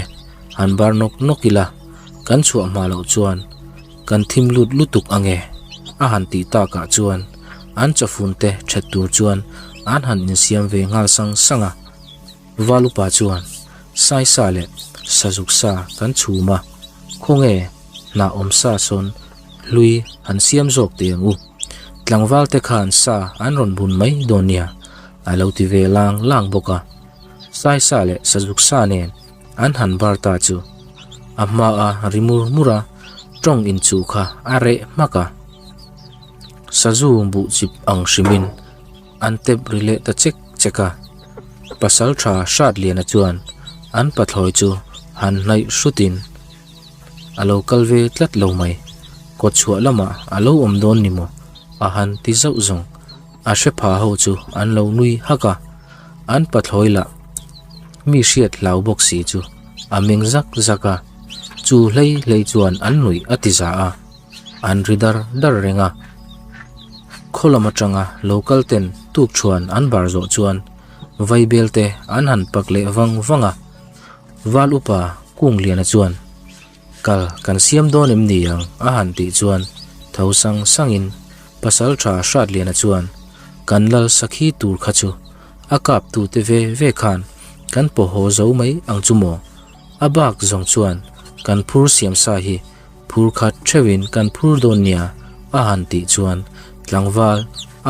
han bar nawk nawk ila, Kan chhuah hma loh chuan kan thim lut lutuk ange a han tih takah chuan an chawfun te that tur chuan an han insiam ve nghal sang sang a. Valupa chuan Saisa leh Sazuk sa kan chhum a, khawnge hnah awm sa sawn hlui han siam zawk teh ang u. Tlangval te khan sa an rawn bun mai dawn nia a lo ti ve lang lang bawk a. Saisa leh Sazuk sa nen An han bar ta chu a hma a ri mur mur a, tawng inchuh kha a reh hmak a. Sazu buh chip ang hrimin an tep ri leh ta chek chek a. Pasal tha Hratliana chuan an pathlawi chu han hnaih hrutin a lo kal ve tlat lo mai. Kawtchhuah lamah a lo awm dawn ni maw? a han ti zauh zawng. A hre pha ho chu an lo nui hak a, an pathlawi lah mi hriat hlau bawk si chu a meng zak zak a, chu hlei hlei chuan an nuih a ti za a, an ri dar dar reng a. Khaw lam atanga local ten tuk thuan an bar zawh chuan vaibel te an han pak leh vang vang a, Val upa Kungliana chuan Kal kan siam dawn em ni ang a han tih chuan tho sang sangin Pasal tha Hratliana chuan kan lal sakhi tur kha chu a kap tute ve ve khan kan paw haw zo mai ang chu maw? A bak zawng chuan kan phur siam sa hi phur khat theuhin kan phur dawn nia a han tih chuan tlangval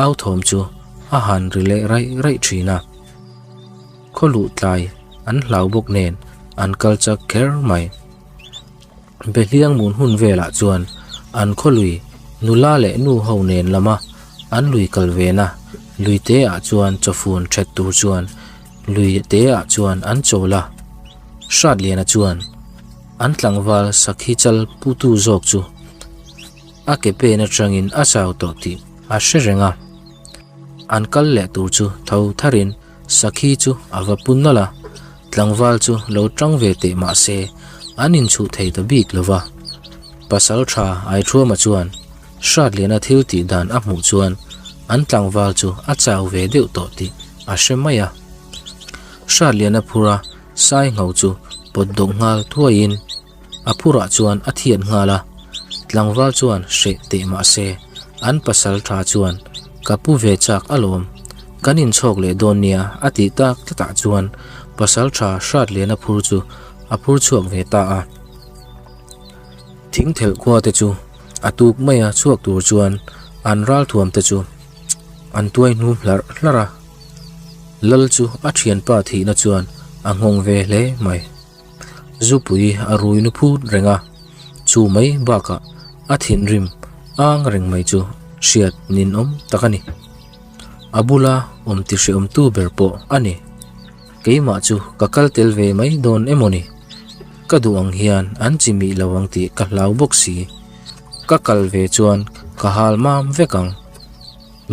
au thawm chu a han ri leh raih raih thin a. Khaw luh tlai an hlau bawk nen an kal chak kher mai. Behliang mun hun velah chuan an khaw lui nula leh nu ho nen lama an lui kal ve na lui te ah chuan chawfun that tur chuan lui te ah chuan an chawl a. Hratliana chuan an tlangval sakhi chal putu zawk chu a ke pen atangin a chau tawh tih a hre reng a. An kal leh tur chu tho tharin Sakhi chu a va pu nawlh a, tlangval chu lo tang ve teh mah se an inchhuh thei ta bik lo va. Pasal tha Aithuama chuan Hratliana thil tih dan a hmuh chuan an tlangval chu a chau ve deuh tawh tih a hre mai a. Hratliana phura Saingho chu pawt dawk nghal thuaiin a phurah chuan a thiat nghal a, tlangval chuan hreh teh mah se an pasal tha chuan ka pu ve chak alawm, kan inchhawk leh dawn nia a tih tak tlatah chuan pasal tha hrat lian a phur chu a phur chhuak ve ta a. Thingthelh khua te chu. A tuk maia chhuak tur chuan an ralthuam te chu an tuai hnum hlarh hlarh a. Lal chu a thianpa thihna chuan a nghawng ve hle mai. Zupui a rui nu phut reng a, chu mai bakah a thinrim ang reng mai chu hriat ninawm tak a ni. A bula awm ti hreawmtu ber pawh a ni. Keimah chu ka kal tel ve mai dawn emaw ni? Ka duh ang hian an chi mih lo ang tih ka hlau bawk si. Ka kal ve chuan ka hal mam vek ang.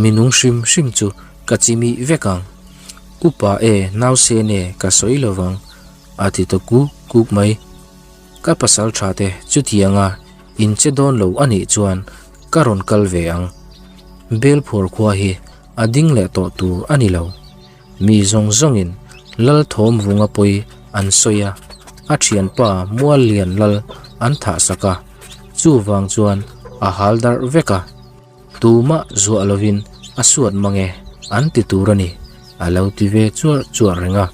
Mi nung hrim hrim chu ka chi mih vek ang. Upa e, nausen e ka sawi lo vang, a ti ta kuk kuk mai. Ka pasal tha te chutianga in che dawn lo a nih chuan ka rawn kal ve ang. Belphuar khua hi a ding leh tawh tur a ni lo. Mi zawng zawngin Lal thawm vunga pawi an sawi a, a thianpa mual lian lal an thah sak a, chuvang chuan a hal darh vek a, tumah zuah lovin a suat mang e an ti tur a ni, a lo ti ve chuar chuar reng a.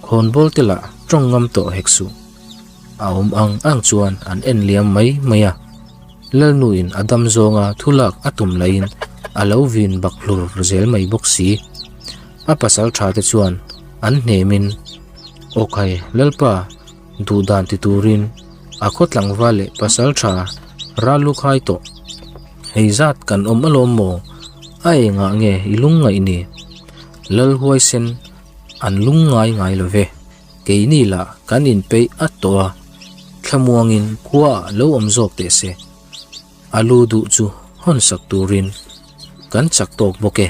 Khawnbawl te lah tawng ngam tawh hek suh. A awm ang ang chuan an en liam mai mai a. Lalnuin a dam zawnga thu lak a tum laiin a lo vin bak hlur zel mai bawk si. A pasal tha te chuan an hnemin, Awkhai Lalpa, duh dan ti turin a khaw tlangval leh pasal tha ral lu khai tawh. Hei zat kan awm alawm maw? A engah nge i lungngaih ni? Lal huaisen an lungngai ngai lo ve. Keini lah kan inpeih at tawh a, thlamuangin khuaah lo awm zawk teh se. A lu duh chu hawn sak turin kan chak tawk bawk e.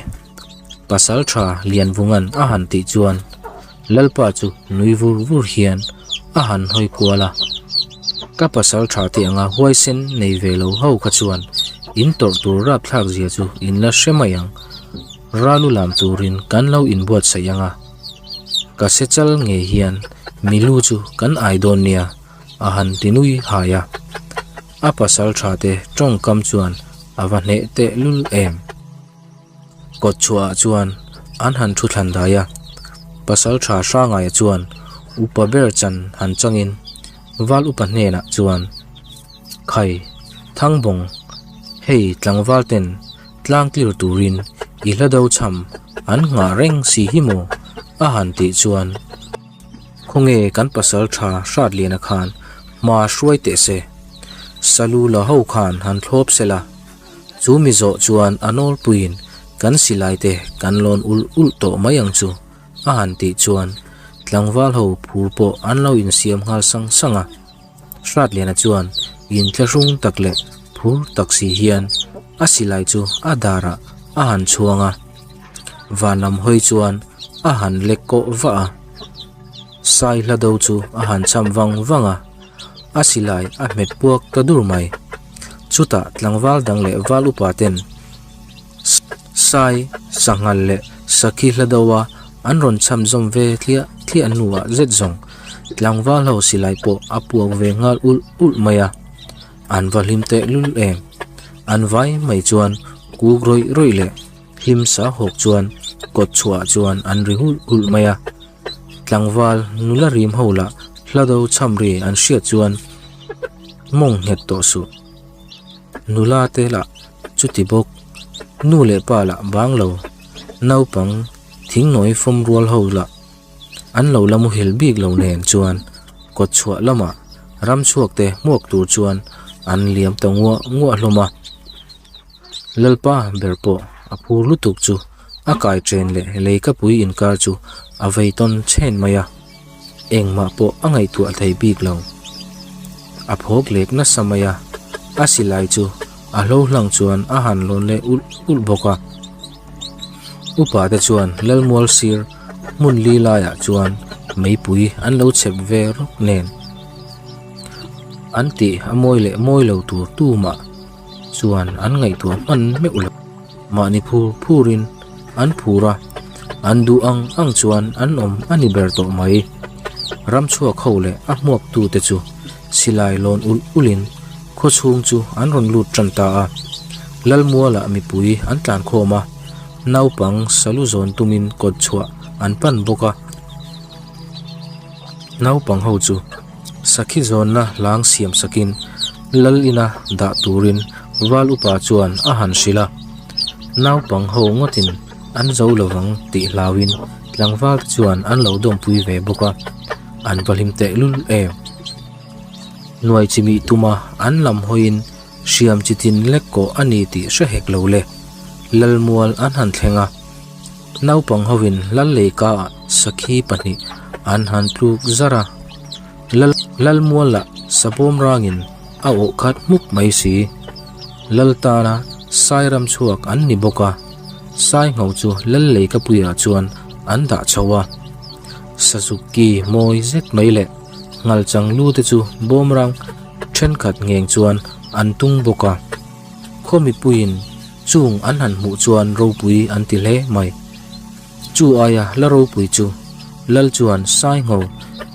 Pasal tha Lianvunga'n a han tih chuan Lalpa chu nui vur vur hian a han hawi kual a. Ka pasal tha te anga huaisen nei ve lo ho kha chuan in tawrh tur rapthlak zia chu in la hre mai ang. Ralu lam turin kan lo inbuatsaih ang a. Ka se chal ngei hian milu chu kan ai dawn nia a han ti nui hai a. A pasal tha te tawngkam chuan a va hneh teh lul em. Kawt chhuah ah chuan an han thu thlan dai a. Pasal tha Hrangaia chuan upa ber chan han changin val upa hnenah chuan Khai Thangbawng hei tlangval ten Tlang tlir turin i hla do chham an nghah reng si hi maw? a han tih chuan khawnge kan pasal tha Hratliana khan hma hruai teh se, Salu la ho khan han thlawp se la, chu mi zawh chuan a nawlpuiin kan silai te kan lawn ulh ulh tawh mai ang chu a han tih chuan tlangval ho phur pawh an lo insiam nghal sang sang a. Hratliana chuan inthlahrung tak leh phur tak si hian a silai chu a darah a han chhuang a, van lam hawi chuan a han lek kawh vah a. Sai hla do chu a han cham vang vang a, a silai a hmet puak ta dur mai. Chutah tlangval dang leh val upa ten sai, sanghal leh sakhi hla do a an rawn cham zawm ve thliah thliah hnuah zet zawng tlangval ho silai pawh a puak ve nghal ulh ulh mai a, an va hlim teh lul em. An vai mai chuan kuk rawih rawih leh hlim sa hawk chuan kawt chhuah chuan an ri hulh hulh mai a. Tlangval nula rim ho lah hla do cham ri an hriat chuan mawng nghet tawh suh. Nula te lah chuti bawk, nu leh pa lah bang lo, naupang thingnawi fawm rual ho lah an lo la muhil bik lo nen chuan kawt chhuah lamah ram chhuak te hmuak tur chuan an liam ta nguah nguah hlawm a. Lalpa ber pawh a phur lutuk chu a kai chen leh leikapui inkar chu a vei tawn chhen mai a, engmah pawh a ngaihtuah thei bik lo. A phawk lek nasa mai a, a silai chu a hlo hlang chuan a han lawn leh ulh ulh bawk a. Upa te chuan Lalmual sir hmun li laiah chuan meipui an lo chhep ve rawk nen an tih a mawi leh mawi lo tur tumah chuan an ngaihtuah hman meuh lo. Mahni phur phurin an phur a, an duh ang ang chuan an awm a ni ber tawh mai. Ramchhuak ho leh a hmuaktute chu silai lawn ulh ulhin khaw chhung chu an rawn lut tan ta a. Lalmualah mipui an tlan khawm a, naupang salu zawn tumin kawt chhuah an pan bawk a. Naupang ho chu sakhi zawnna hlang siam sakin. Lal ina dah turin Val upa chuan a han hrilh a, naupang ho ngawtin an zo lovang tih hlauin tlangval te chuan an lo dawmpui ve bawk a, an va hlim tehlul em. Hnuai chimih tuma an lam hawiin hriam chi tin lek kawh a ni tih hre hek lo le. Lalmual an han thleng a, naupang hovin lal leikaah sakhi pahnih an han tluk zar a, Lal Lalmual lah sabawm rangin a awh khat hmuk mai si. Lal tana sai ram chhuak an ni bawk a, sai ngho chu lal leikapuiah chuan an dah chho a. Sazuk ki mawi zet mai leh ngalchang lu te chu bawmrang thenkhat ngheng chuan an tung bawk a. Khaw mipuiin chung an han hmuh chuan ropui an ti hle mai. Chu aia la ropui chu Lal chuan sai ngho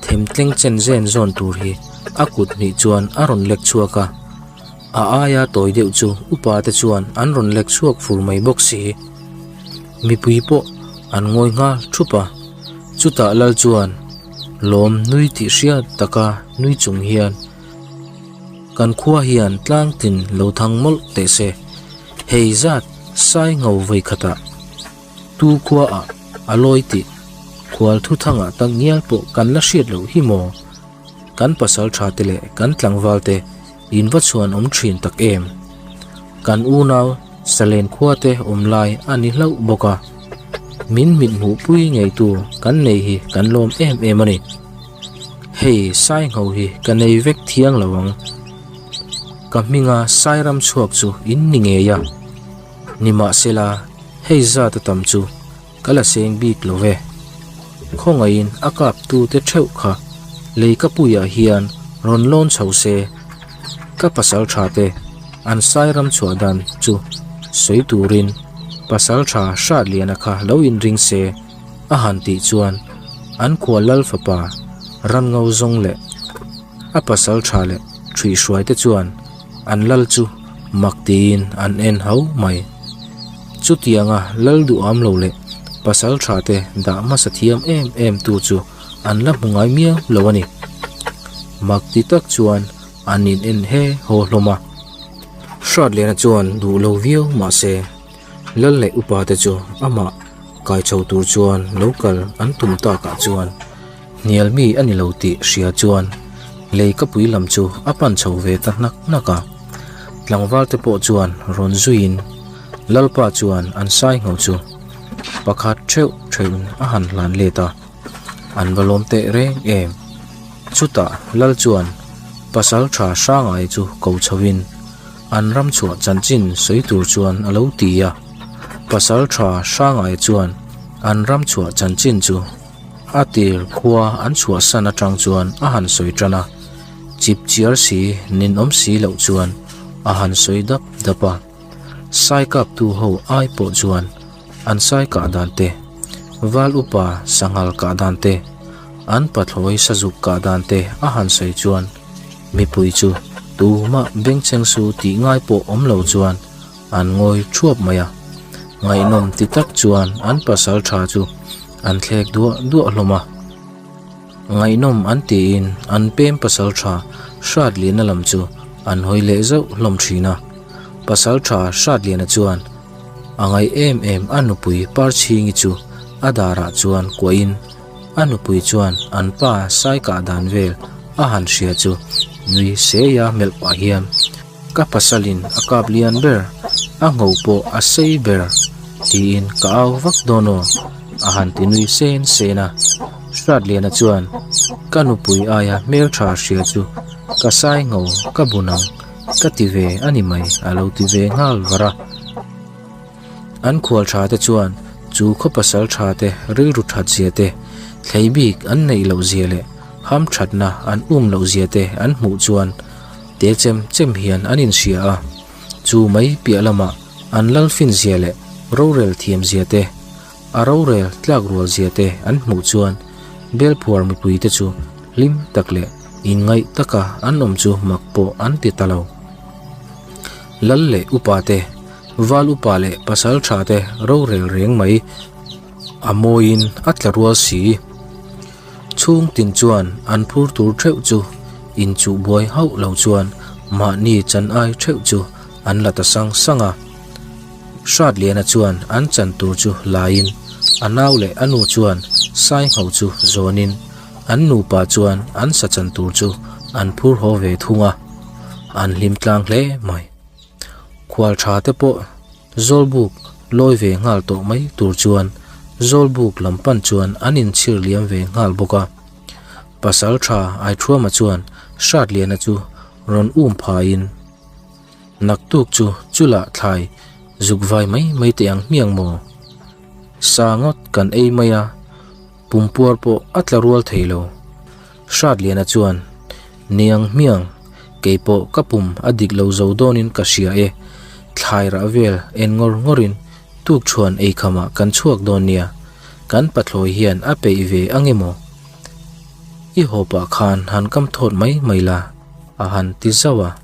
them tleng chen zen zawn tur hi a kut hnih chuan a rawn lek chhuak a. A aia tawi deuh chu upa te chuan an rawn lek chhuak fur mai bawk si. Mipui pawh an ngawi nghal thup a. Chutah Lal chuan lawm nui tih hriat taka nui chung hian kan khua hian tlang tin lo thang mawlh teh se, hei zat sai ngho vawi khatah Tu khua ah a lawi tih khual thu thang ah tak ngial pawh kan la hriat loh hi maw? Kan pasal tha te leh kan tlangval te in va chhuan awm thin tak em? Kan unau Salen khua te awm lai a ni hlauh bawk a, min mithmuh pui ngei tu kan nei hi kan lawm em em a ni. Hei Saingho hi ka nei vek thiang lo ang. Ka hminga Sairam chhuak chu in ni ngei a. Nimahsela, hei zat a tam chu ka la seng bik lo ve. Khawngaihin a kaptute theuh kha leikapuiah hian rawn lawn chho se, ka pasal tha te an sai ram chhuah dan chu sawi turin pasal tha Hratliana kha lo inring se a han tih chuan an khua lal fapa ram ngo zawng leh a pasal tha leh ṭhuihhruai te chuan an lal chu mak tiin an en hau mai. Chutianga lal duham lo leh pasal tha te dah hmasa thiam em em tu chu an la hmu ngai miau lo a ni. Mak ti tak chuan an in en he haw hlawm a. Hratliana chuan duh lo viau mahse lal leh upa te chu amah kai chho tur chuan lo kal an tum takah chuan Hnial mi a ni lo tih hria chuan lei ka pui lam chu a pan chho ve ta hnak hnak a. Tlangval te pawh chuan rawn zuiin Lalpa chuan an sai ngho chu pakhat theuh theuhin a han hlan let a, an va lawm teh reng em. Chutah Lal chuan pasal tha Hrangai chu ko chhoin an ram chhuah chanchin sawi tur chuan a lo ti a. Pasal tha Hrangai chuan an ram chhuah chanchin chu A tir khua an chhuahsan atang chuan a han sawi tan a, chip chiar si ninawm si loh chuan a han sawi dap dap a. Sai kaptu ho ai pawh chuan an sai kah dan te, val upa sanghal kah dan te, an pathlawi sazuk kah dan te a han sawi chuan mipui chu tumah bengchheng su tih ngai pawh awm lo chuan an ngawi thuap mai a. Ngaihnawm ti tak chuan an pasal tha chu an thlek duah duah hlawm a. Ngaihnawm an tiin an pem pasal tha Hratliana lam chu an hawi leh zauh hlawm thin a. Pasal tha Hratliana chuan a ngaih em em a nupui Parchhingi chu a darah chuan kuahin a nupui chuan an pa sai kah dan vel a han hria chu nui seia melh pah hian Ka pasalin a kap lian ber, a ngho pawh a sei ber tiin ka au vak dawn aw, a han ti nui sen sen a. Hratliana chuan, Ka nupui aia hmeltha hria chu ka sai ngho ka bun ang ka ti ve a ni mai a lo ti ve nghal var a. An khual tha te chuan chu khaw pasal tha te rilru that zia te, thlei bik an neih loh zia leh ham thatna an um loh zia te an hmuh chuan te chem chem hian an inhria a, chu mai piah lamah an lal fin zia leh rorel thiam zia te, a rorel tlak rual zia te an hmuh chuan Belphuar mipui te chu hlim tak leh inngaih taka an awm chu mak pawh an ti ta lo. Lal leh upa te, val upa leh pasal tha te rorel reng mai a mawiin a tla rual si. Chhung tin chuan an phur tur theuh chu inchuh buai hauh lo chuan Mahni chan ai theuh chu an la ta sang sang a. Hratliana chuan an chan tur chu laiin a nau leh a nu chuan Saingho chu zawnin an nupa chuan an sa chan tur chu an phur haw ve thung a, an hlim tlang hle mai. Khual tha te pawh Zawlbuk lawi ve nghal tawh mai tur chuan Zawlbuk lam pan chuan an inchhir liam ve nghal bawk a. Pasal tha Aithuama chuan Hratliana chu rawn um phaiin, Naktuk chu chulah thlai zuk vai mai mai teh ang hmiang maw? Sa ngawt kan ei mai a, pumpuar pawh a tla rual thei lo. Hratliana chuan, Niang hmiang, kei pawh ka pum a dik lo zo dawnin ka hria e, thlai rah vel en ngawr ngawrin tukṭhuan eikhamah kan chhuak dawn nia, kan pathlawi hian a peih ve ang emaw? I hawpah khan han kam thawt mai mai la, a han ti zauh a.